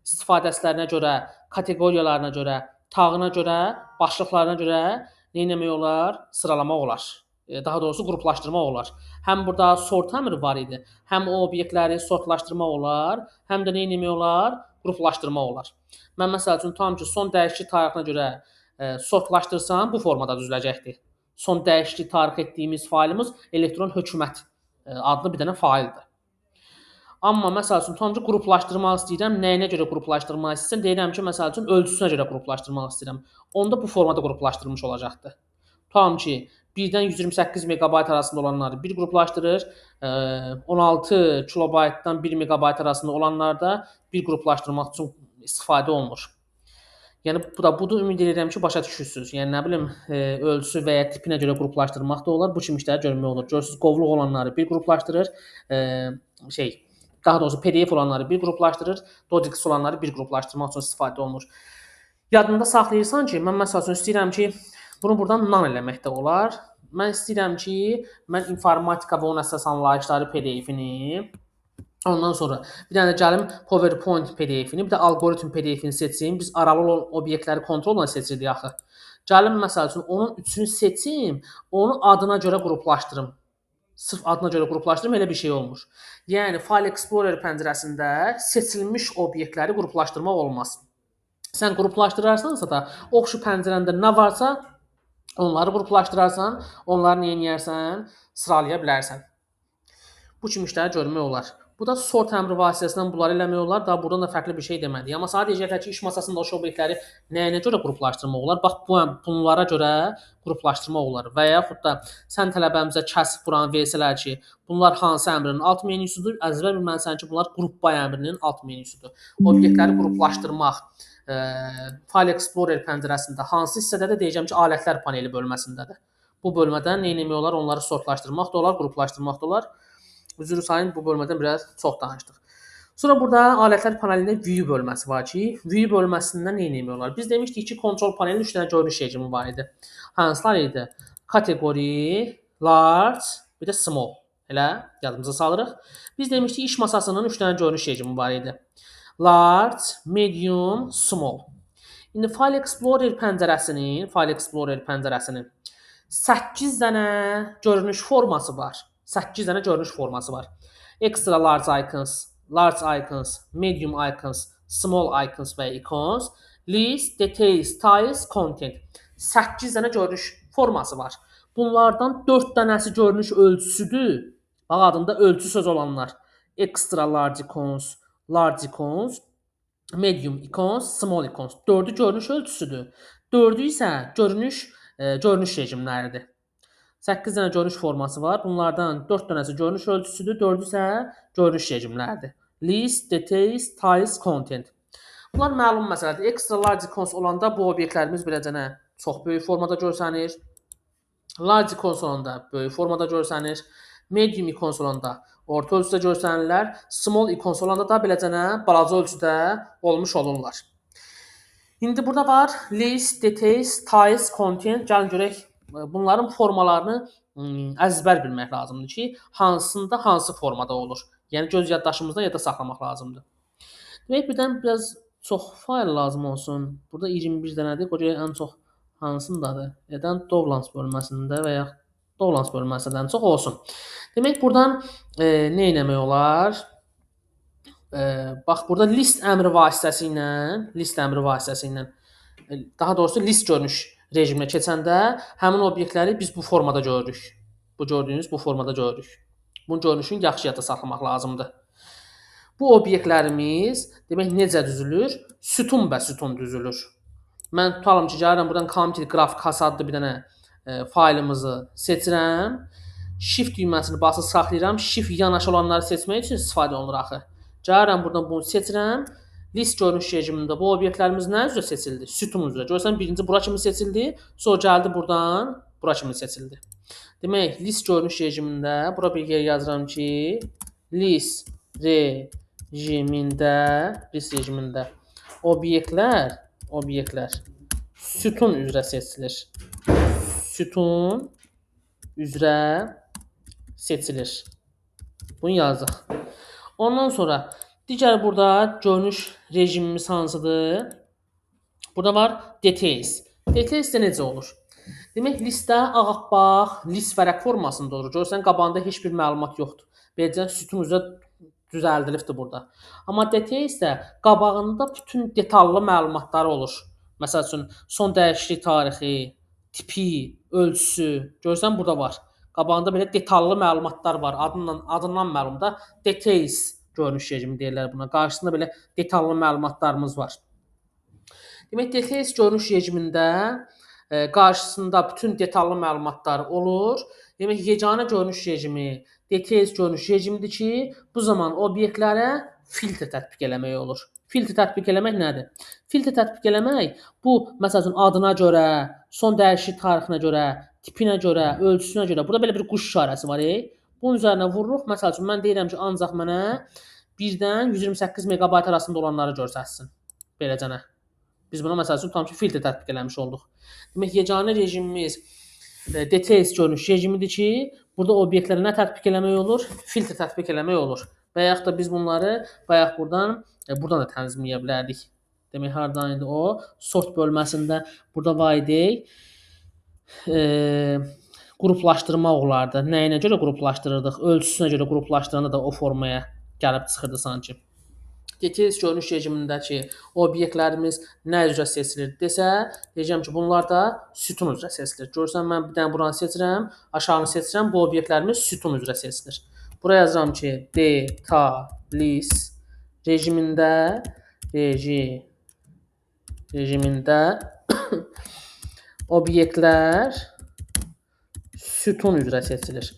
İstifadəçilərinə görə, kateqoriyalarına görə, tağına görə, başlıqlarına görə nə etmək olar? Sıralamaq olar. Daha doğrusu qruplaşdırmaq olar. Həm burada sort əmri var idi, həm o obyektləri sortlaşdırmaq olar, həm də nə etmək olar? Qruplaşdırmaq olar. Mən məsəl üçün tam ki, son dəyişiklik tarixinə görə sortlaşdırsam bu formada düzüləcəkdir. Son dəyişiklik tarix etdiyimiz faylımız elektron hökumət adlı bir dənə fayldır. Amma məsəl üçün tam ki, qruplaşdırmaq istəyirəm. Nəyinə görə qruplaşdırmaq istəyirəm? Deyirəm ki, məsəl üçün ölçüsünə görə qruplaşdırmaq istəyirəm. Onda bu formada qruplaşdırılmış olacaqdır. Tam ki, 1-dən 128 megabayt arasında olanları bir qruplaşdırır, 16 kilobaytdan 1 megabayt arasında olanlar da bir qruplaşdırmaq üçün istifadə olunur. Yəni bu da budur. Ümid edirəm ki, başa düşürsünüz. Yəni nə bilim, ölçüsü və ya tipinə görə qruplaşdırmaq da olar. Bu kimi işləri görmək olur. Görürsüz, qovluq olanları bir qruplaşdırır, daha doğrusu PDF olanları bir qruplaşdırır, DOCX olanları bir qruplaşdırmaq üçün istifadə olunur. Yadında saxlayırsan ki, mən məsəl üçün istəyirəm ki, bunu buradan none eləmək də olar. Mən istəyirəm ki, mən informatika və onun əsas anlayışları PDF-ini, ondan sonra bir dənə də gəlim PowerPoint PDF-ini, bir də algoritm PDF-ini seçim. Biz aralı olan obyektləri kontrolla seçirdik axı. Gəlim məsəl üçün onun üçünü seçim, onu adına görə qruplaşdırım. Sırf adına görə qruplaşdırım, elə bir şey olmur. Yəni File Explorer pəncərəsində seçilmiş obyektləri qruplaşdırmaq olmaz. Sən qruplaşdırarsansa da, o şu pəncərəndə nə varsa onları qruplaşdırarsan, onları nə eləyərsən, sıralaya bilərsən. Bu kimi işləri görmək olar. Bu da sort əmri vasitəsilə bunları eləmək olar. Daha buradan da fərqli bir şey demədik. Amma sadəcə deyəcəklər ki, iş masasında o obyektləri nəyinə görə qruplaşdırmaq olar? Bax, bunlara görə qruplaşdırmaq olar. Və yaxud da sən tələbəmizə kəsib buranı versələr ki, bunlar hansı əmrinin alt menyusudur? Əzbər bilməlisən ki, bunlar qrup by əmrinin alt menyusudur. Obyektləri qruplaşdırmaq File Explorer pəncərəsində hansı hissədədir? Deyəcəm ki, alətlər paneli bölməsindədir. Bu bölmədən nə etmək olar? Onları sortlaşdırmaq da olar, qruplaşdırmaq da olar. Üzr sayın, bu bölmədən biraz çox danışdıq. Sonra burada alətlər panelində View bölməsi var ki, View bölməsindən nə etmək olar? Biz demişdik ki, kontrol panelinin 3 dənə görünüş rejimi var idi. Hansılar idi? Kateqori, large, bir də small. Elə yadımıza salırıq. Biz demişdik iş masasının 3 dənə görünüş rejimi var idi. Large, medium, small. İndi File Explorer pəncərəsinin 8 dənə görünüş forması var. 8 dənə görünüş forması var. Extra large icons, large icons, medium icons, small icons və icons, list, details, tiles, content. 8 dənə görünüş forması var. Bunlardan 4 dənəsi görünüş ölçüsüdür. Bax, adında ölçü söz olanlar. Extra large icons, large icons, medium icons, small icons. 4-ü görünüş ölçüsüdür. 4-ü isə görünüş rejimləridir. 8 dənə görünüş forması var. Bunlardan 4 dənəsi görünüş ölçüsüdür, 4-ü isə görünüş rejimləridir. List, details, tiles, content. Bunlar məlum məsələdir. Extra large icons olanda bu obyektlərimiz beləcə nə? Çox böyük formada görsənir. Large icons olanda böyük formada görsənir. Medium icons olanda orta ölçüdə görsənirlər. Small icons olanda da beləcə nə? Balaca ölçüdə olmuş olurlar. İndi burada var list, details, tiles, content. Gəlin görək bunların formalarını əzbər bilmək lazımdır ki, hansında hansı formada olur. Yəni göz yaddaşımızda yadda saxlamaq lazımdır. Demək, birdən biraz çox fayl lazım olsun. Burada 21 dənədir. Qoy görək ən çox hansındadır. Edən Downloads bölməsində və ya Downloads bölməsindən çox olsun. Demək, buradan nə etmək olar? Bax, burada list əmri vasitəsi ilə, daha doğrusu list görünüş rejiminə keçəndə həmin obyektləri biz bu formada görürük. Bu gördüyünüz bu formada görürük. Bunun görünüşünü yaxşı yadda saxlamaq lazımdır. Bu obyektlərimiz demək necə düzülür? Sütun bə sütun düzülür. Mən tutalım ki, gəlirəm buradan Computer Graphics adlı bir dənə faylımızı seçirəm. Shift düyməsini basıb saxlayıram. Shift yanaşı olanları seçmək üçün istifadə olunur axı. Gəlirəm buradan bunu seçirəm. List görünüş rejimində bu obyektlərimiz nə üzrə seçildi? Sütun üzrə. Görürsən, birinci bura kimi seçildi, sonra gəldi buradan bura kimi seçildi. Demək, list görünüş rejimində bura bir yer yazıram ki, list rejimində obyektlər sütun üzrə seçilir. Sütun üzrə seçilir. Bunu yazdıq. Ondan sonra digər burada görünüş rejimimiz hansıdır? Burada var details. Details də necə olur? Demək, listə ağappaq, list vərəq formasında olur. Görürsən, qabağında heç bir məlumat yoxdur. Beləcə sütun üzrə düzəldilibdir burada. Amma details də qabağında bütün detallı məlumatları olur. Məsəl üçün, son dəyişiklik tarixi, tipi, ölçüsü, görürsən, burada var. Qabağında belə detallı məlumatlar var. Adından məlum da details görünüş rejimi deyirlər buna. Qarşısında belə detallı məlumatlarımız var. Demək, details görünüş rejimində qarşısında bütün detallı məlumatlar olur. Demək, yeganə görünüş rejimi details görünüş rejimidir ki, bu zaman obyektlərə filtr tətbiq eləmək olur. Filtr tətbiq eləmək nədir? Filtr tətbiq eləmək bu, məsəl üçün, adına görə, son dəyişiklik tarixinə görə, tipinə görə, ölçüsünə görə. Burada belə bir quş işarəsi var. Bunun üzərinə vururuq. Məsəl üçün, mən deyirəm ki, ancaq mənə 1-dən 128 megabayt arasında olanları göstərsin. Beləcənə. Biz buna məsəl üçün tam ki, filtr tətbiq eləmiş olduq. Demək, yeganə rejimimiz details görünüş rejimidir ki, burada obyektlərə nə tətbiq eləmək olur? Filtr tətbiq eləmək olur. Və yaxud da biz bunları bayaq buradan da tənzimləyə bilərdik. Demək, hardan idi o? Sort bölməsində burada var idi. Qruplaşdırmaq olardı. Nəyinə görə qruplaşdırırdıq? Ölçüsünə görə qruplaşdıranda da o formaya gəlib çıxırdı sanki. Details görünüş rejimindəki obyektlərimiz nə üzrə seçilir desə, deyəcəm ki, bunlar da sütun üzrə seçilir. Görürsən, mən bir dənə buranı seçirəm, aşağını seçirəm, bu obyektlərimiz sütun üzrə seçilir. Buraya yazıram ki, details rejimində obyektlər sütun üzrə seçilir.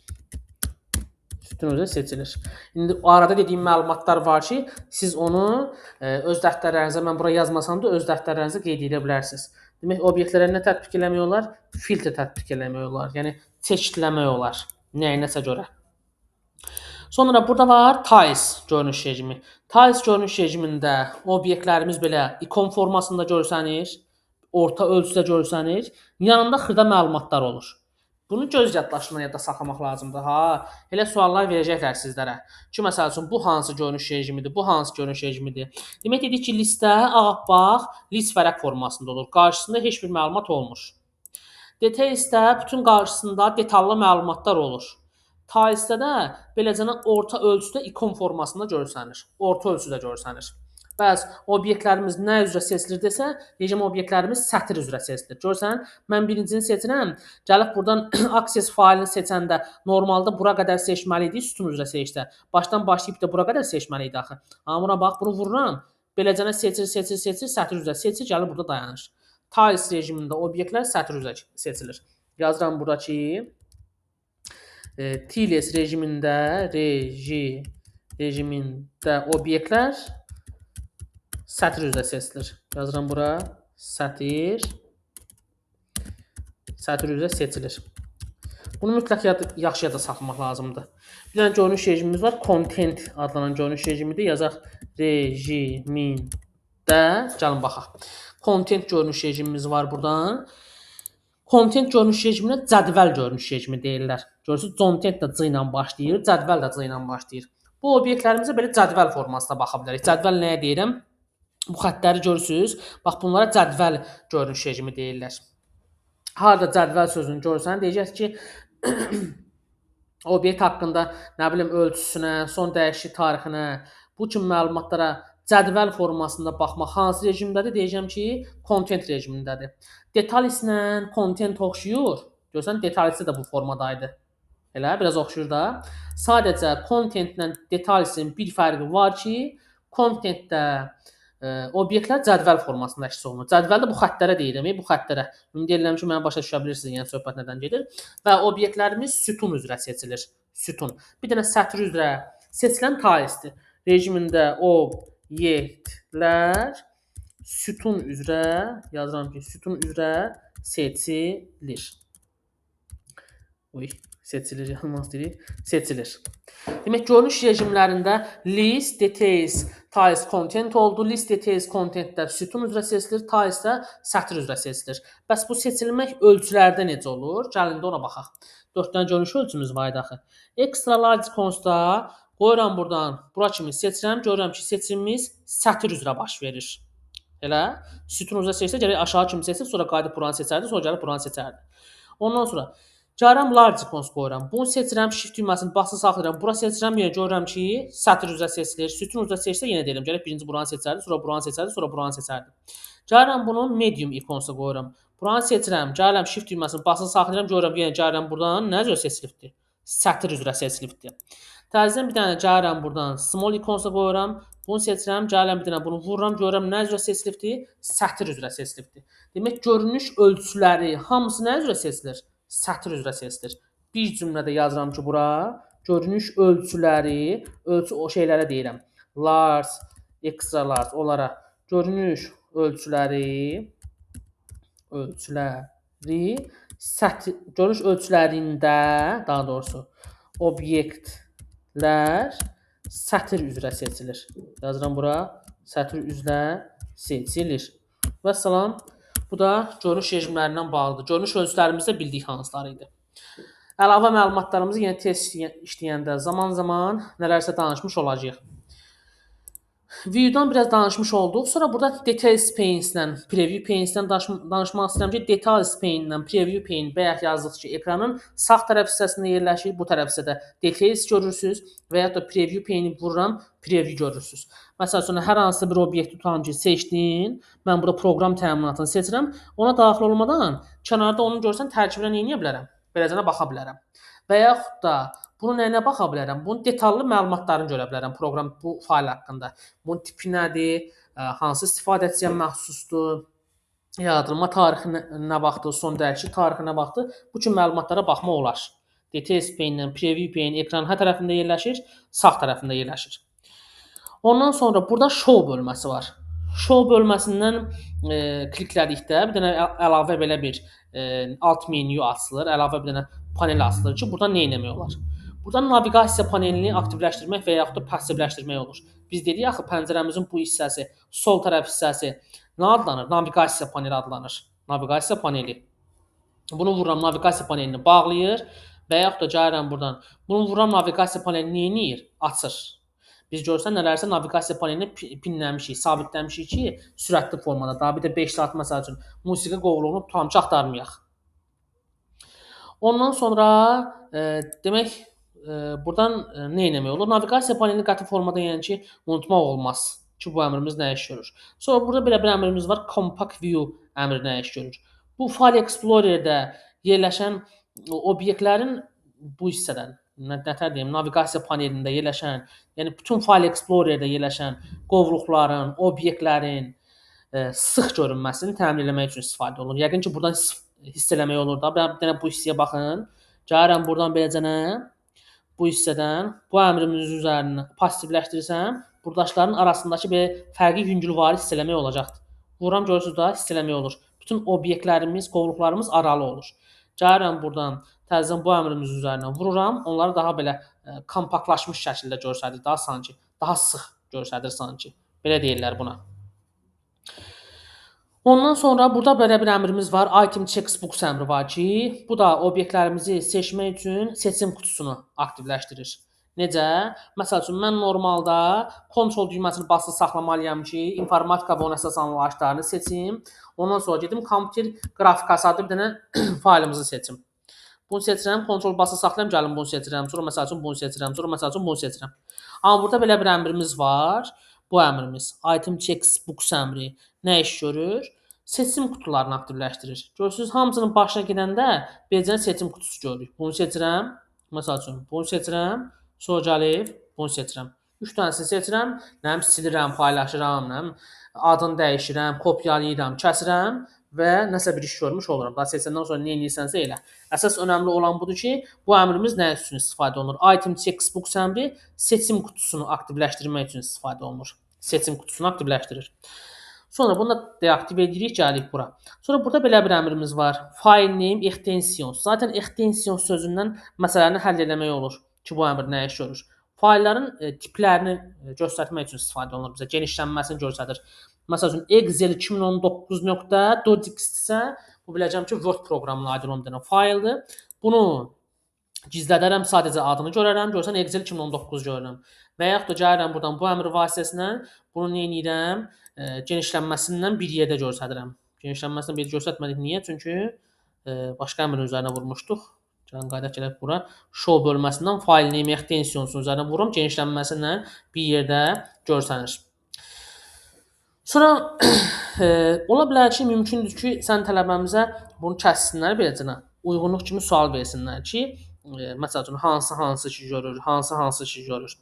Sütun üzrə seçilir. İndi arada dediyim məlumatlar var ki, siz onu öz dəftərlərinizə, mən bura yazmasam da öz dəftərlərinizə qeyd edə bilərsiniz. Demək, obyektlərə nə tətbiq eləmək olar? Filtr tətbiq eləmək olar. Yəni, çeşidləmək olar. Nəyinəsə görə. Sonra burada var tiles görünüş rejimi. Tiles görünüş rejimində obyektlərimiz belə ikon formasında görsənir, orta ölçüdə görsənir, yanında xırda məlumatlar olur. Bunu göz yaddaşından yadda saxlamaq lazımdır. Ha, elə suallar verəcəklər sizlərə. Ki, məsəl üçün, bu hansı görünüş rejimidir, bu hansı görünüş rejimidir. Demək, dedik ki, listə ağappaq list vərəq formasında olur. Qarşısında heç bir məlumat olmur. Detailsdə bütün qarşısında detallı məlumatlar olur. Tilesdə də beləcə orta ölçüdə ikon formasında görsənir. Orta ölçüdə görsənir. Bəs obyektlərimiz nə üzrə seçilir desə, deyəcəm obyektlərimiz sətir üzrə seçilir. Görsən, mən birincini seçirəm, gəlib buradan Access faylını seçəndə normalda bura qədər seçməli idi, sütun üzrə seçdə. Başdan başlayıb da bura qədər seçməli idi axı. Amma buna bax, bunu vururam, beləcənə seçir, seçir, seçir, sətir üzrə seçir, gəlib burada dayanır. Tiles rejimində obyektlər sətir üzrə seçilir. Yazıram burada ki, Tiles rejimində, obyektlər sətir üzrə seçilir. Yazıram bura, sətir üzrə seçilir. Bunu mütləq yaxşı yadda saxlamaq lazımdır. Bir dənə görünüş rejimimiz var. Content adlanan görünüş rejimidir. Yazaq rejimində. Gəlin baxaq. Content görünüş rejimimiz var buradan. Content görünüş rejiminə cədvəl görünüş rejimi deyirlər. Görürsünüz, content də C ilə başlayır, cədvəl də C ilə başlayır. Bu obyektlərimizə belə cədvəl formasında baxa bilərik. Cədvəl nəyə deyirəm? Bu xəttləri görürsünüz. Bax, bunlara cədvəl görünüş rejimi deyirlər. Harada cədvəl sözünü görürsən, deyəcək ki, Obyekt haqqında, nə bilim, ölçüsünə, son dəyişiklik tarixinə, bu kimi məlumatlara cədvəl formasında baxmaq hansı rejimdədir? Deyəcəm ki, content rejimindədir. Details-lə content oxşuyur. Görsən, details də bu formadaydı. Elə, biraz oxşuyur da. Sadəcə content-lə details-in bir fərqi var ki, content-də obyektlər cədvəl formasında əks olunur. Cədvəldə bu xəttlərə deyirəm, bu xəttlərə. Ümid edirəm ki, məni başa düşə bilirsiniz, yəni söhbət nədən gedir. Və obyektlərimiz sütun üzrə seçilir. Sütun. Bir dənə sətr üzrə seçilən tiles-dir. Rejimində obyektlər sütun üzrə, yazıram ki, sütun üzrə seçilir. Oy, seçilir, yanılmaz deyirik. Seçilir. Demək, görünüş rejimlərində list, details, tiles, content oldu. List, details, contentdə sütun üzrə seçilir, tiles-də sətr üzrə seçilir. Bəs bu seçilmək ölçülərdə necə olur? Gəlin də ona baxaq. 4 dənə görünüş ölçümüz var idi axı. Extra large icons-da qoyuram buradan, bura kimi seçirəm, görürəm ki, seçimimiz sətr üzrə baş verir. Elə, sütun üzrə seçsə, gərək aşağı kimi seçib, sonra qayıdıb buranı seçərdi, sonra gəlib buranı seçərdi. Ondan sonra gəlirəm large icons qoyuram. Bunu seçirəm, shift düyməsini basılı saxlayıram. Bura seçirəm, yenə görürəm ki, sətr üzrə seçilir. Sütun üzrə seçsə yenə deyirəm, gərək birinci buranı seçərdi, sonra buranı seçərdi, sonra buranı seçərdi. Gəlirəm bunu medium iconsa qoyuram. Buranı seçirəm, gəlirəm shift düyməsini basılı saxlayıram, görürəm yenə gəlirəm buradan nə üzrə seçilibdir? Sətr üzrə seçilibdir. Təzədən bir dənə gəlirəm buradan small iconsa qoyuram. Bunu seçirəm, gəlirəm bir dənə bunu vururam, görürəm nə üzrə seçilibdir? Sətr üzrə seçilibdir. Demək, görünüş ölçüləri hamısı nə üzrə seçilir? Sətr üzrə seçilir. Bir cümlədə yazıram ki, bura görünüş ölçüləri, ölçü o şeylərə deyirəm. Large, extra large onlara görünüş ölçüləri, sətr, görünüş ölçülərində, daha doğrusu obyektlər sətr üzrə seçilir. Yazıram bura, sətr üzrə seçilir. Vəssalam. Bu da görünüş rejimlərindən bağlıdır. Görünüş ölçülərimiz də bildik hansıları idi. Əlavə məlumatlarımızı yenə tez işləyəndə zaman-zaman nələrsə danışmış olacağıq. View-dan biraz danışmış olduq. Sonra burada Details Pane-lə, Preview Pane-lə danışmaq istəyirəm ki, Details Pane-lə Preview Pane bayaq yazdıq ki, ekranın sağ tərəf hissəsində yerləşir. Bu tərəf hissədə Details görürsünüz və ya da Preview Pane-i vururam, Preview görürsünüz. Məsəl üçün, hər hansı bir obyekti tutalım ki, seçdin, mən burada proqram təminatını seçirəm. Ona daxil olmadan kənarda onu görsən tərkibinə nə edə bilərəm? Beləcə baxa bilərəm. Və yaxud da bunu nəyinə baxa bilərəm? Bunun detallı məlumatlarını görə bilərəm proqram bu fayl haqqında. Bunun tipi nədir, hansı istifadəçiyə məxsusdur, yaradılma tarixi nə vaxtdır, son dəyişiklik tarixi nə vaxtdır. Bu kimi məlumatlara baxmaq olar. Details Pane-lə Preview Pane ekranın hər tərəfində yerləşir, sağ tərəfində yerləşir. Ondan sonra burada Show bölməsi var. Show bölməsindən kliklədikdə bir dənə əlavə belə bir alt menyu açılır, əlavə bir dənə panel açılır ki, burada nə etmək olar? Buradan naviqasiya panelini aktivləşdirmək və yaxud da passivləşdirmək olur. Biz dedik axı pəncərəmizin bu hissəsi, sol tərəf hissəsi nə adlanır? Naviqasiya paneli adlanır. Naviqasiya paneli. Bunu vururam, naviqasiya panelini bağlayır və yaxud da gəlirəm buradan. Bunu vururam, naviqasiya panelini nə edir? Açır. Biz görsən nələrsə naviqasiya panelini pinləmişik, sabitləmişik ki, sürətli formada. Daha bir də 5 saat məsəl üçün musiqi qovluğunu tam ki axtarmayaq. Ondan sonra demək buradan nə etmək olur? Naviqasiya panelini qəti formada yəni ki, unutmaq olmaz ki, bu əmrimiz nə iş görür. Sonra burada belə bir əmrimiz var, Compact View əmri nə iş görür. Bu File Explorer'də yerləşən obyektlərin bu hissədən, nətər deyim, naviqasiya panelində yerləşən, yəni bütün File Explorer'də yerləşən qovluqların, obyektlərin sıx görünməsini təmin eləmək üçün istifadə olunur. Yəqin ki, buradan hiss eləmək olur da. Bir dənə bu hissəyə baxın. Gəlirəm buradan beləcənə bu hissədən bu əmrimizin üzərini passivləşdirsəm, buradaşların arasındakı bir fərqi yüngülvari hiss eləmək olacaqdır. Vururam, görürsünüz da, hiss eləmək olur. Bütün obyektlərimiz, qovluqlarımız aralı olur. Gəlirəm buradan, təzədən bu əmrimizin üzərinə vururam. Onları daha belə kompaktlaşmış şəkildə göstərir, daha sanki, daha sıx göstərir sanki. Belə deyirlər buna. Ondan sonra burada belə bir əmrimiz var. Item Checkbox əmri var ki, bu da obyektlərimizi seçmək üçün seçim qutusunu aktivləşdirir. Necə? Məsəl üçün, mən normalda Ctrl düyməsini basılı saxlamalıyam ki, informatika və ona əsas anlayışlarını seçim. Ondan sonra gedim kompüter qrafikası adlı bir dənə faylımızı seçim. Bunu seçirəm, Ctrl basıb saxlayıram, gəlim bunu seçirəm. Sonra məsəl üçün bunu seçirəm, sonra məsəl üçün bunu seçirəm. Amma burada belə bir əmrimiz var. Bu əmrimiz item checkbox əmri nə iş görür? Seçim qutularını aktivləşdirir. Görürsünüz, hamısının başına gedəndə beləcə seçim qutusu görürük. Bunu seçirəm, məsəl üçün bunu seçirəm, sonra gəlib bunu seçirəm. 3 dənəsini seçirəm, nəyim silirəm, paylaşıram, nəyim adını dəyişirəm, kopyalayıram, kəsirəm və nəsə bir iş görmüş oluram. Daha seçəndən sonra nə edirsənsə elə. Əsas önəmli olan budur ki, bu əmrimiz nə üçün istifadə olunur? Item checkbox əmri seçim qutusunu aktivləşdirmək üçün istifadə olunur. Seçim qutusunu aktivləşdirir. Sonra bunu da deaktiv edirik, gəlirik bura. Sonra burada belə bir əmrimiz var. File name extensions. Zaten extensions sözündən məsələni həll eləmək olur ki, bu əmr nə iş görür. Faylların tiplərini göstərmək üçün istifadə olunur bizə. Genişlənməsini göstərir. Məsəl üçün Excel 2019.docx isə bu biləcəm ki, Word proqramına aid olan bir dənə fayldır. Bunu gizlədərəm, sadəcə adını görərəm. Görsən Excel 2019 görürəm. Və yaxud da gəlirəm buradan bu əmr vasitəsilə bunu nə edirəm? Genişlənməsindən bir yerdə göstərirəm. Genişlənməsindən bir yerdə göstərmədik. Niyə? Çünki başqa əmrin üzərinə vurmuşduq. Gəlin qayıdaq gələk bura. Show bölməsindən file name extensions'un üzərinə vururum. Genişlənməsindən bir yerdə görsənir. Sonra ola bilər ki, mümkündür ki, sən tələbəmizə bunu kəssinlər beləcə. Uyğunluq kimi sual versinlər ki, məsəl üçün hansı hansı işi görür, hansı hansı işi görür.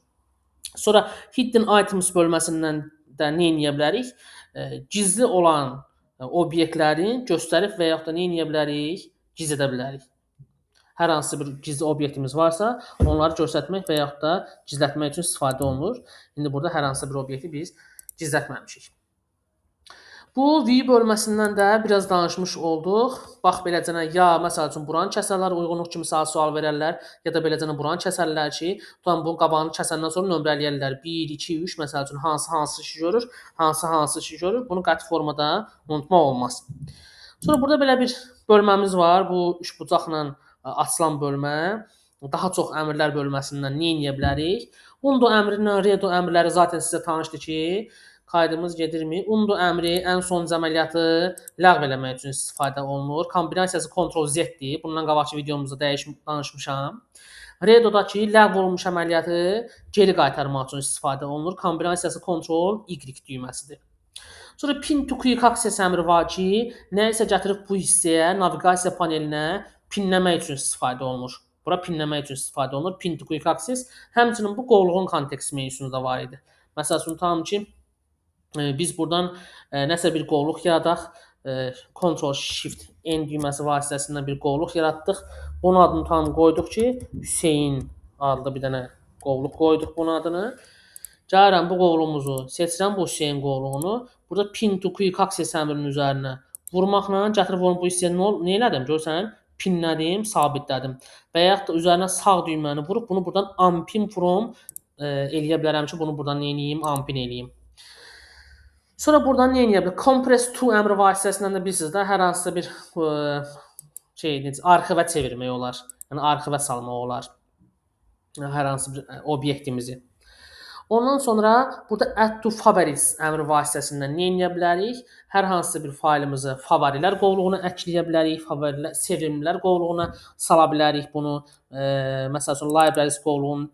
Sonra hidden items bölməsindən də nə edə bilərik? Gizli olan obyektləri göstərib və yaxud da nə edə bilərik? Gizlədə bilərik. Hər hansı bir gizli obyektimiz varsa, onları göstərmək və yaxud da gizlətmək üçün istifadə olunur. İndi burada hər hansı bir obyekti biz gizlətməmişik. Bu view bölməsindən də biraz danışmış olduq. Bax beləcənə ya məsəl üçün buranı kəsərlər, uyğunluq kimi sənə sual verərlər, ya da beləcənə buranı kəsərlər ki, tutam bunun qabağını kəsəndən sonra nömrələyərlər. 1, 2, 3 məsəl üçün hansı hansı işi görür, hansı hansı işi görür. Bunu qəti formada unutmaq olmaz. Sonra burada belə bir bölməmiz var. Bu üçbucaqla açılan bölmə. Daha çox əmrlər bölməsindən nə edə bilərik? Undo əmrindən redo əmrləri zaten sizə tanışdır ki, kaydımız gedirmi? Undo əmri ən son əməliyyatı ləğv eləmək üçün istifadə olunur. Kombinasiyası Ctrl Z-dir. Bundan qabaqki videomuzda danışmışam. Redodakı ləğv olunmuş əməliyyatı geri qaytarmaq üçün istifadə olunur. Kombinasiyası Ctrl Y düyməsidir. Sonra Pin to Quick Access əmri var ki, nəyisə gətirib bu hissəyə, naviqasiya panelinə pinləmək üçün istifadə olunur. Bura pinləmək üçün istifadə olunur. Pin to Quick Access. Həmçinin bu qovluğun kontekst menüsunda da var idi. Məsəl üçün, tam ki, biz buradan nəsə bir qovluq yaradaq. Ctrl Shift N düyməsi vasitəsilə bir qovluq yaratdıq. Bunun adını tam qoyduq ki, Hüseyin adlı bir dənə qovluq qoyduq bunun adını. Gəlirəm bu qovluğumuzu seçirəm, bu Hüseyin qovluğunu. Burada Pin to Quick Access əmrinin üzərinə vurmaqla gətirib onu bu hissəyə nə elədim? Görsən, pinlədim, sabitlədim. Və yaxud da üzərinə sağ düyməni vurub bunu buradan unpin from eləyə bilərəm ki, bunu buradan nə eləyim? Unpin eləyim. Sonra buradan nə eləyə bilər? Compress to əmri vasitəsilə də bilirsiniz də, hər hansısa bir şey, necə, arxivə çevirmək olar. Yəni arxivə salmaq olar. Hər hansı bir obyektimizi. Ondan sonra burada add to favorites əmri vasitəsindən nə edə bilərik? Hər hansısa bir faylımızı favorilər qovluğuna əkləyə bilərik, favorilər, sevimlilər qovluğuna sala bilərik bunu. Məsəl üçün libraries qovluğun,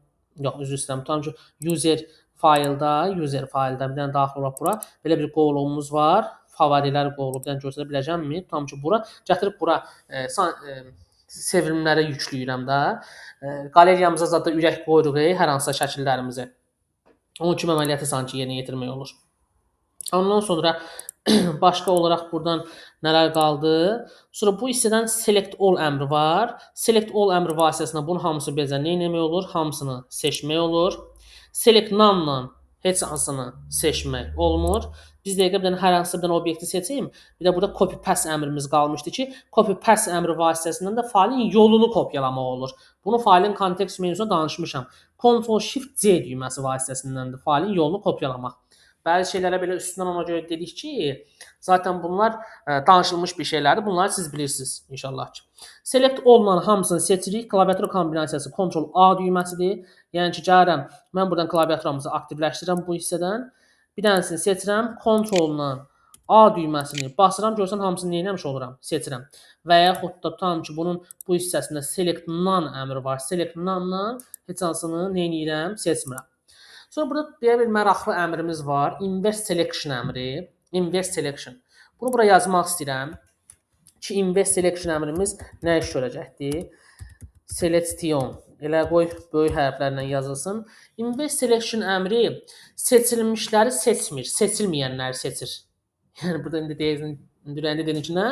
yox, üzr istəyirəm, tutalım ki, user faylda bir dənə daxil olaq bura. Belə bir qovluğumuz var. Favorilər qovluğu bir dənə göstərə biləcəmmi? Tutalım ki, bura gətirib bura sevimlərə yükləyirəm də. Qaleriyamıza zada ürək qoyuruq hər hansısa şəkillərimizi. Onun kimi əməliyyatı sanki yerinə yetirmək olur. Ondan sonra başqa olaraq buradan nələr qaldı? Sonra bu hissədən select all əmri var. Select all əmri vasitəsilə bunun hamısı bizə nə etmək olur? Hamısını seçmək olur. Select none-la heç hansını seçmək olmur. Biz dəqiqə bir dənə hər hansı bir dənə obyekti seçeyim. Bir də burada copy path əmrimiz qalmışdı ki, copy path əmri vasitəsindən də faylın yolunu kopyalamaq olur. Bunu faylın kontekst menüsunda danışmışam. Ctrl Shift C düyməsi vasitəsindəndir faylın yolunu kopyalamaq. Bəzi şeylərə belə üstündən ona görə dedik ki, zaten bunlar danışılmış bir şeylərdir. Bunları siz bilirsiniz inşallah ki. Select all-la hamısını seçirik. Klaviatura kombinasiyası Ctrl A düyməsidir. Yəni ki, gəlirəm, mən buradan klaviaturamızı aktivləşdirirəm bu hissədən. Bir dənəsini seçirəm, Ctrl-la A düyməsini basıram, görsən hamısını nə etmiş oluram? Seçirəm. Və yaxud da tutalım ki, bunun bu hissəsində select none əmri var. Select none-la heç hansını nə edirəm? Seçmirəm. Sonra burada belə bir maraqlı əmrimiz var. Inverse selection əmri. Inverse selection. Bunu bura yazmaq istəyirəm ki, inverse selection əmrimiz nə iş görəcəkdir? Selection. Elə qoy böyük hərflərlə yazılsın. Inverse selection əmri seçilmişləri seçmir, seçilməyənləri seçir. Yəni burada indi deyirsin, indi dedin ki, nə?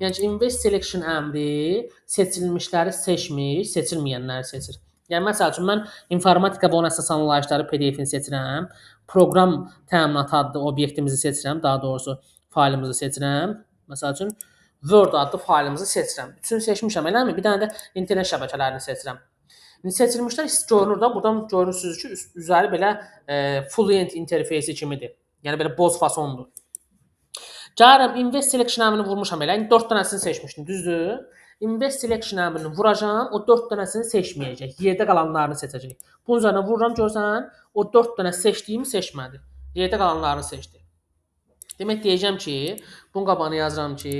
Yəni ki, inverse selection əmri seçilmişləri seçmir, seçilməyənləri seçir. Yəni məsəl üçün mən informatika və ona əsas layihələri PDF-ini seçirəm, proqram təminatı adlı obyektimizi seçirəm, daha doğrusu faylımızı seçirəm. Məsəl üçün Word adlı faylımızı seçirəm. Üçünü seçmişəm, eləmi? Bir dənə də internet şəbəkələrini seçirəm. İndi seçilmişlər görünür də, buradan görürsünüz ki, üzəri belə Fluent interfeysi kimidir. Yəni belə boz fasondur. Gəlirəm, Inverse Selection əmrini vurmuşam elə. İndi 4 dənəsini seçmişdim, düzdür? Inverse Selection əmrini vuracağam, o 4 dənəsini seçməyəcək. Yerdə qalanlarını seçəcək. Bunun üzərinə vururam, görsən, o 4 dənə seçdiyimi seçmədi. Yerdə qalanlarını seçdi. Demək deyəcəm ki, bunun qabağını yazıram ki,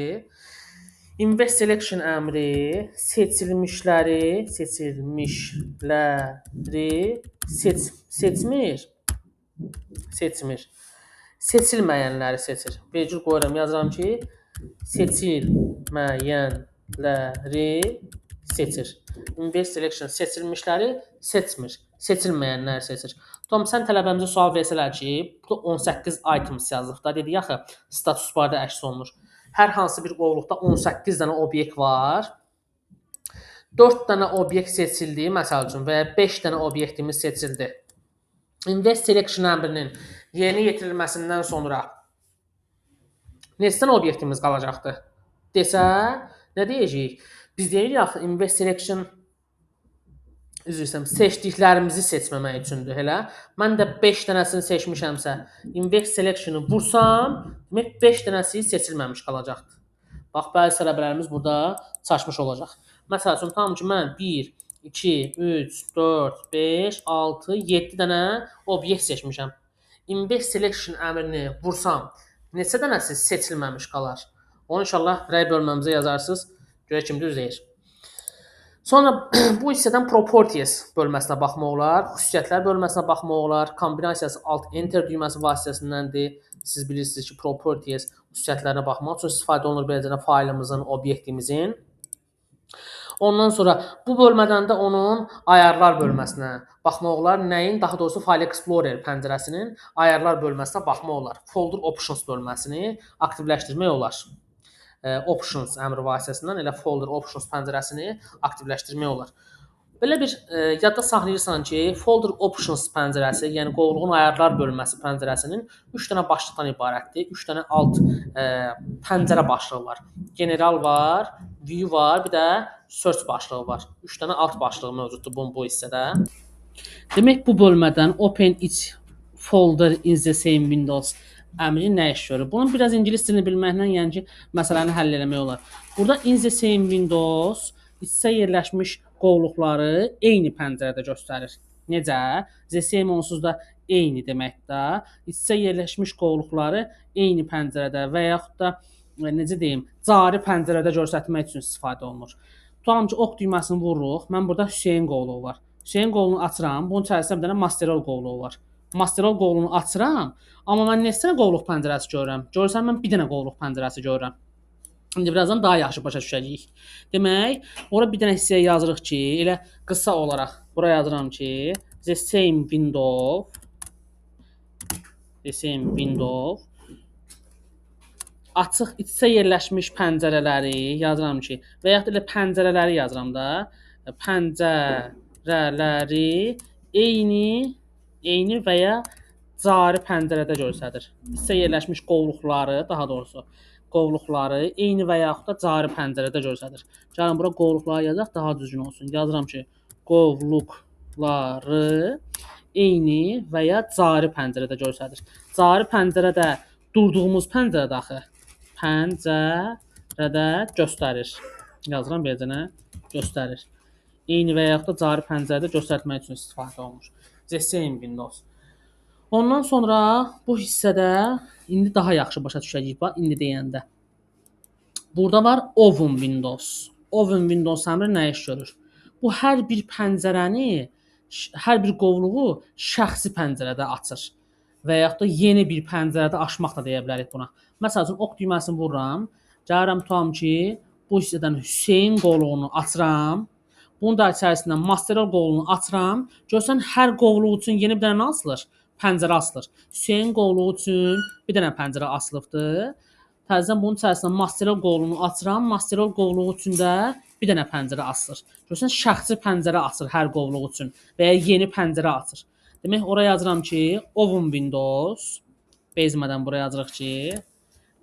Inverse Selection əmri seçilmişləri seçmir. Seçilməyənləri seçir. Vergül qoyuram, yazıram ki, seçilməyənləri seçir. Inverse Selection seçilmişləri seçmir, seçilməyənləri seçir. Tom, sən tələbəmizə sual versələr ki, burada 18 items yazılıb da, dedi axı, status barda əks olunur. Hər hansı bir qovluqda 18 dənə obyekt var. 4 dənə obyekt seçildi, məsəl üçün, və ya 5 dənə obyektimiz seçildi. Inverse Selection əmrinin yerinə yetirilməsindən sonra neçə dənə obyektimiz qalacaqdır? Desə, nə deyəcəyik? Biz deyirik axı, Inverse Selection, üzr istəyirəm, seçdiklərimizi seçməmək üçündür, elə. Mən də 5 dənəsini seçmişəmsə, Inverse Selection-ı vursam, demək 5 dənəsi seçilməmiş qalacaqdır. Bax, bəzi tələbələrimiz burada çaşmış olacaq. Məsəl üçün, tam ki, mən 1, 2, 3, 4, 5, 6, 7 dənə obyekt seçmişəm. Inverse Selection əmrini vursam, neçə dənəsi seçilməmiş qalar? Onu inşallah rəy bölməmizə yazarsınız. Görək kim düz deyir. Sonra bu hissədən Properties bölməsinə baxmaq olar, xüsusiyyətlər bölməsinə baxmaq olar. Kombinasiyası Alt-Enter düyməsi vasitəsindəndir. Siz bilirsiniz ki, Properties xüsusiyyətlərinə baxmaq üçün istifadə olunur beləcə də faylımızın, obyektimizin. Ondan sonra bu bölmədən də onun ayarlar bölməsinə baxmaq olar. Nəyin? Daha doğrusu File Explorer pəncərəsinin ayarlar bölməsinə baxmaq olar. Folder Options bölməsini aktivləşdirmək olar. Options əmri vasitəsindən elə Folder Options pəncərəsini aktivləşdirmək olar. Belə bir yadda saxlayırsan ki, Folder Options pəncərəsi, yəni qovluğun ayarlar bölməsi pəncərəsinin 3 dənə başlıqdan ibarətdir. 3 dənə alt pəncərə başlığı var. General var, View var, bir də Search başlığı var. 3 dənə alt başlığı mövcuddur bunun bu hissədə. Demək, bu bölmədən Open each folder in the same windows əmri nə iş görür? Bunun biraz ingilis dilini bilməklə, yəni ki, məsələni həll eləmək olar. Burada in the same windows iç-içə yerləşmiş qovluqları eyni pəncərədə göstərir. Necə? The same onsuz da eyni deməkdir də. İç-içə yerləşmiş qovluqları eyni pəncərədə və yaxud da, necə deyim, cari pəncərədə göstərmək üçün istifadə olunur. Tutalım ki, ox düyməsini vururuq. Mən burada Hüseyn qovluğu var. Hüseyn qovluğunu açıram. Bunun içərisində bir dənə Masterol qovluğu var. Masterol qovluğunu açıram, amma mən neçə dənə qovluq pəncərəsi görürəm? Görürsən, mən bir dənə qovluq pəncərəsi görürəm. İndi birazdan daha yaxşı başa düşəcəyik. Demək, ora bir dənə hissəyə yazırıq ki, elə qısa olaraq bura yazıram ki, the same window, the same window açıq iç-içə yerləşmiş pəncərələri yazıram ki, və yaxud elə pəncərələri yazıram da, pəncərələri eyni və ya cari pəncərədə göstərir. İç-içə yerləşmiş qovluqları, daha doğrusu qovluqları eyni və yaxud da cari pəncərədə göstərir. Gəlin bura qovluqları yazaq, daha düzgün olsun. Yazıram ki, qovluqları eyni və ya cari pəncərədə göstərir. Cari pəncərədə durduğumuz pəncərədə axı. Pəncərədə göstərir. Yazıram beləcə nə? Göstərir. Eyni və yaxud da cari pəncərədə göstərmək üçün istifadə olunur. The same windows. Ondan sonra bu hissədə indi daha yaxşı başa düşəcəyik, bax, indi deyəndə. Burada var Open Windows. Open Windows əmri nə iş görür? Bu hər bir pəncərəni, hər bir qovluğu şəxsi pəncərədə açır və yaxud da yeni bir pəncərədə açmaq da deyə bilərik buna. Məsəl üçün, ox düyməsini vururam. Gəlirəm tutam ki, bu hissədən Hüseyn qovluğunu açıram. Bunun da içərisindən Masterol qovluğunu açıram. Görsən, hər qovluq üçün yeni bir dənə nə açılır? Pəncərə açılır. Hüseyn qovluğu üçün bir dənə pəncərə açılıbdır. Təzədən bunun içərisindən Masterol qovluğunu açıram. Masterol qovluğu üçün də bir dənə pəncərə açılır. Görsən, şəxsi pəncərə açır hər qovluq üçün və ya yeni pəncərə açır. Demək, oraya yazıram ki, Open Windows, bezmədən buraya yazırıq ki,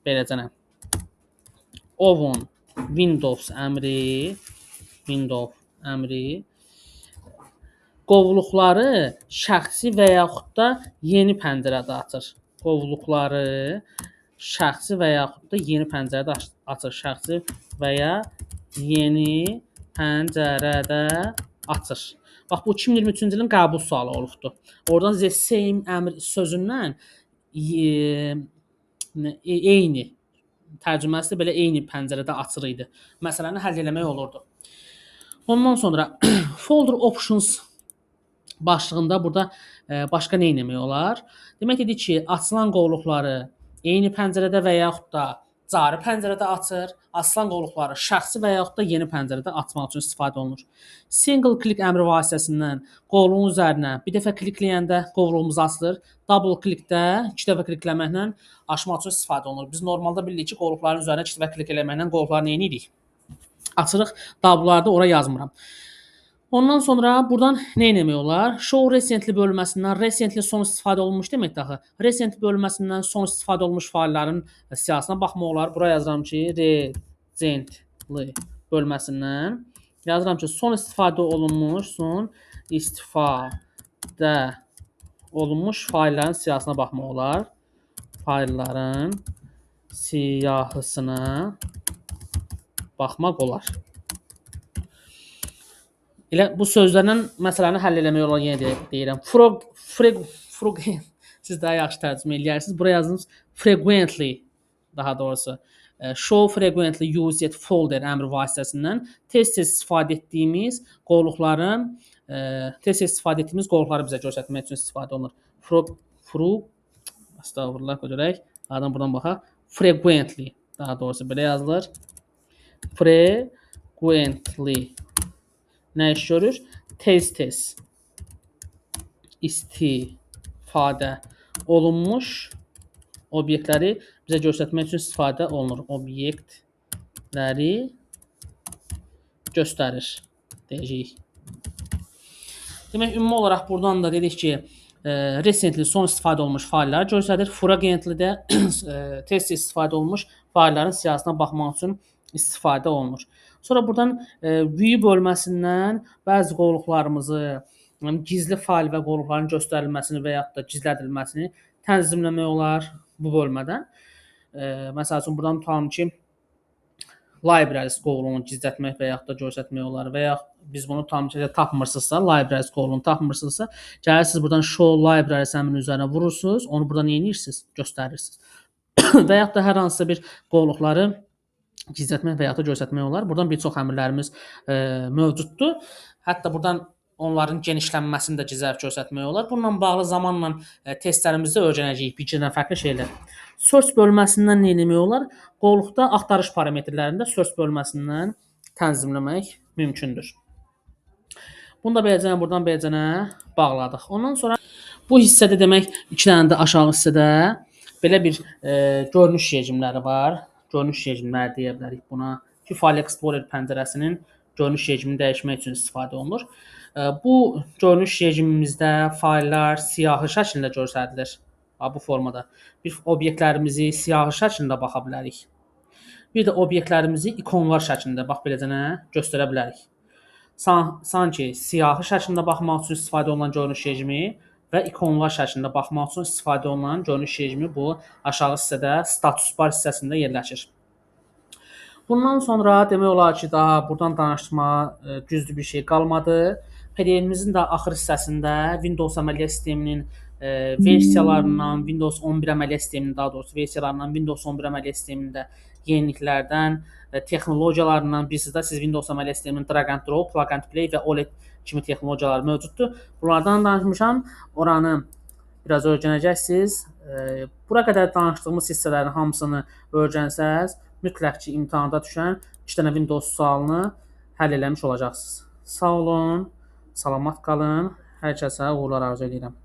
beləcənə. Open Windows əmri, Windows əmri qovluqları şəxsi və yaxud da yeni pəncərədə açır. Qovluqları şəxsi və yaxud da yeni pəncərədə açır. Şəxsi və ya yeni pəncərədə açır. Bax, bu 2023-cü ilin qəbul sualı olubdur. Oradan the same əmr sözündən eyni tərcüməsi də belə eyni pəncərədə açır idi. Məsələni həll eləmək olurdu. Ondan sonra folder options başlığında burada başqa nə etmək olar? Demək dedik ki, açılan qovluqları eyni pəncərədə və yaxud da cari pəncərədə açır. Açılan qovluqları şəxsi və yaxud da yeni pəncərədə açmaq üçün istifadə olunur. Single click əmri vasitəsindən qovluğun üzərinə bir dəfə klikləyəndə qovluğumuz açılır. Double clickdə iki dəfə klikləməklə açmaq üçün istifadə olunur. Biz normalda bilirik ki, qovluqların üzərinə iki dəfə klik eləməklə qovluqları nə edirik? Açırıq. Double'larda ora yazmıram. Ondan sonra buradan nə etmək olar? Show recently bölməsindən recently son istifadə olunmuş deməkdir axı. Recently bölməsindən son istifadə olunmuş faylların siyahısına baxmaq olar. Bura yazıram ki, recently bölməsindən yazıram ki, son istifadə olunmuş, son istifadə olunmuş faylların siyahısına baxmaq olar. Faylların siyahısına baxmaq olar. Elə bu sözlərlə məsələni həll eləmək olar, yenə deyirəm. Frog, siz daha yaxşı tərcümə eləyərsiniz. Buraya yazdınız frequently, daha doğrusu. Show frequently used folder əmri vasitəsindən tez-tez istifadə etdiyimiz qovluqların, tez-tez istifadə etdiyimiz qovluqları bizə göstərmək üçün istifadə olunur. Frog, estağfurullah, görək. Adam buradan baxaq. Frequently, daha doğrusu belə yazılır. Frequently. Nə iş görür? Tez-tez istifadə olunmuş obyektləri bizə göstərmək üçün istifadə olunur. Obyektləri göstərir, deyəcəyik. Demək, ümumi olaraq buradan da dedik ki, recently son istifadə olunmuş faylları göstərir. Frequently də tez-tez istifadə olunmuş faylların siyahısına baxmaq üçün istifadə olunur. Sonra buradan view bölməsindən bəzi qovluqlarımızı, yəni gizli fayl və qovluqların göstərilməsini və yaxud da gizlədilməsini tənzimləmək olar bu bölmədən. Məsəl üçün, buradan tutalım ki, libraries qovluğunu gizlətmək və yaxud da göstərmək olar və yaxud biz bunu tam ki tapmırsınızsa, libraries qovluğunu tapmırsınızsa, gəlirsiniz buradan show libraries əmrinin üzərinə vurursunuz, onu buradan nə edirsiniz? Göstərirsiniz. Və yaxud da hər hansısa bir qovluqları gizlətmək və yaxud da göstərmək olar. Buradan bir çox əmrlərimiz mövcuddur. Hətta buradan onların genişlənməsini də gizlədib göstərmək olar. Bununla bağlı zamanla testlərimizdə öyrənəcəyik bir dənə fərqli şeylər. Search bölməsindən nə etmək olar? Qovluqda axtarış parametrlərində search bölməsindən tənzimləmək mümkündür. Bunu da beləcə, buradan beləcə bağladıq. Ondan sonra bu hissədə demək, iki dənə də aşağı hissədə belə bir görünüş rejimləri var. Görünüş rejimləri deyə bilərik buna ki, File Explorer pəncərəsinin görünüş rejimini dəyişmək üçün istifadə olunur. Bu görünüş rejimimizdə fayllar siyahı şəklində göstərilir. Ha, bu formada. Bir obyektlərimizi siyahı şəklində baxa bilərik. Bir də obyektlərimizi ikonlar şəklində bax beləcə göstərə bilərik. Sanki siyahı şəklində baxmaq üçün istifadə olunan görünüş rejimi və ikonlar şəklində baxmaq üçün istifadə olunan görünüş rejimi bu aşağı hissədə status bar hissəsində yerləşir. Bundan sonra demək olar ki, daha buradan danışmağa güclü bir şey qalmadı. PDF-imizin də axır hissəsində Windows əməliyyat sisteminin versiyalarından, Windows 11 əməliyyat sisteminin, daha doğrusu versiyalarından, Windows 11 əməliyyat sistemində yeniliklərdən, texnologiyalarından bilirsiniz də, siz Windows əməliyyat sisteminin drag and drop, plug and play və OLED kimi texnologiyalar mövcuddur. Bunlardan danışmışam. Oranı biraz öyrənəcəksiniz. Bura qədər danışdığımız hissələrin hamısını öyrənsəz, mütləq ki, imtahanda düşən 2 dənə Windows sualını həll eləmiş olacaqsınız. Sağ olun, salamat qalın. Hər kəsə uğurlar arzu edirəm.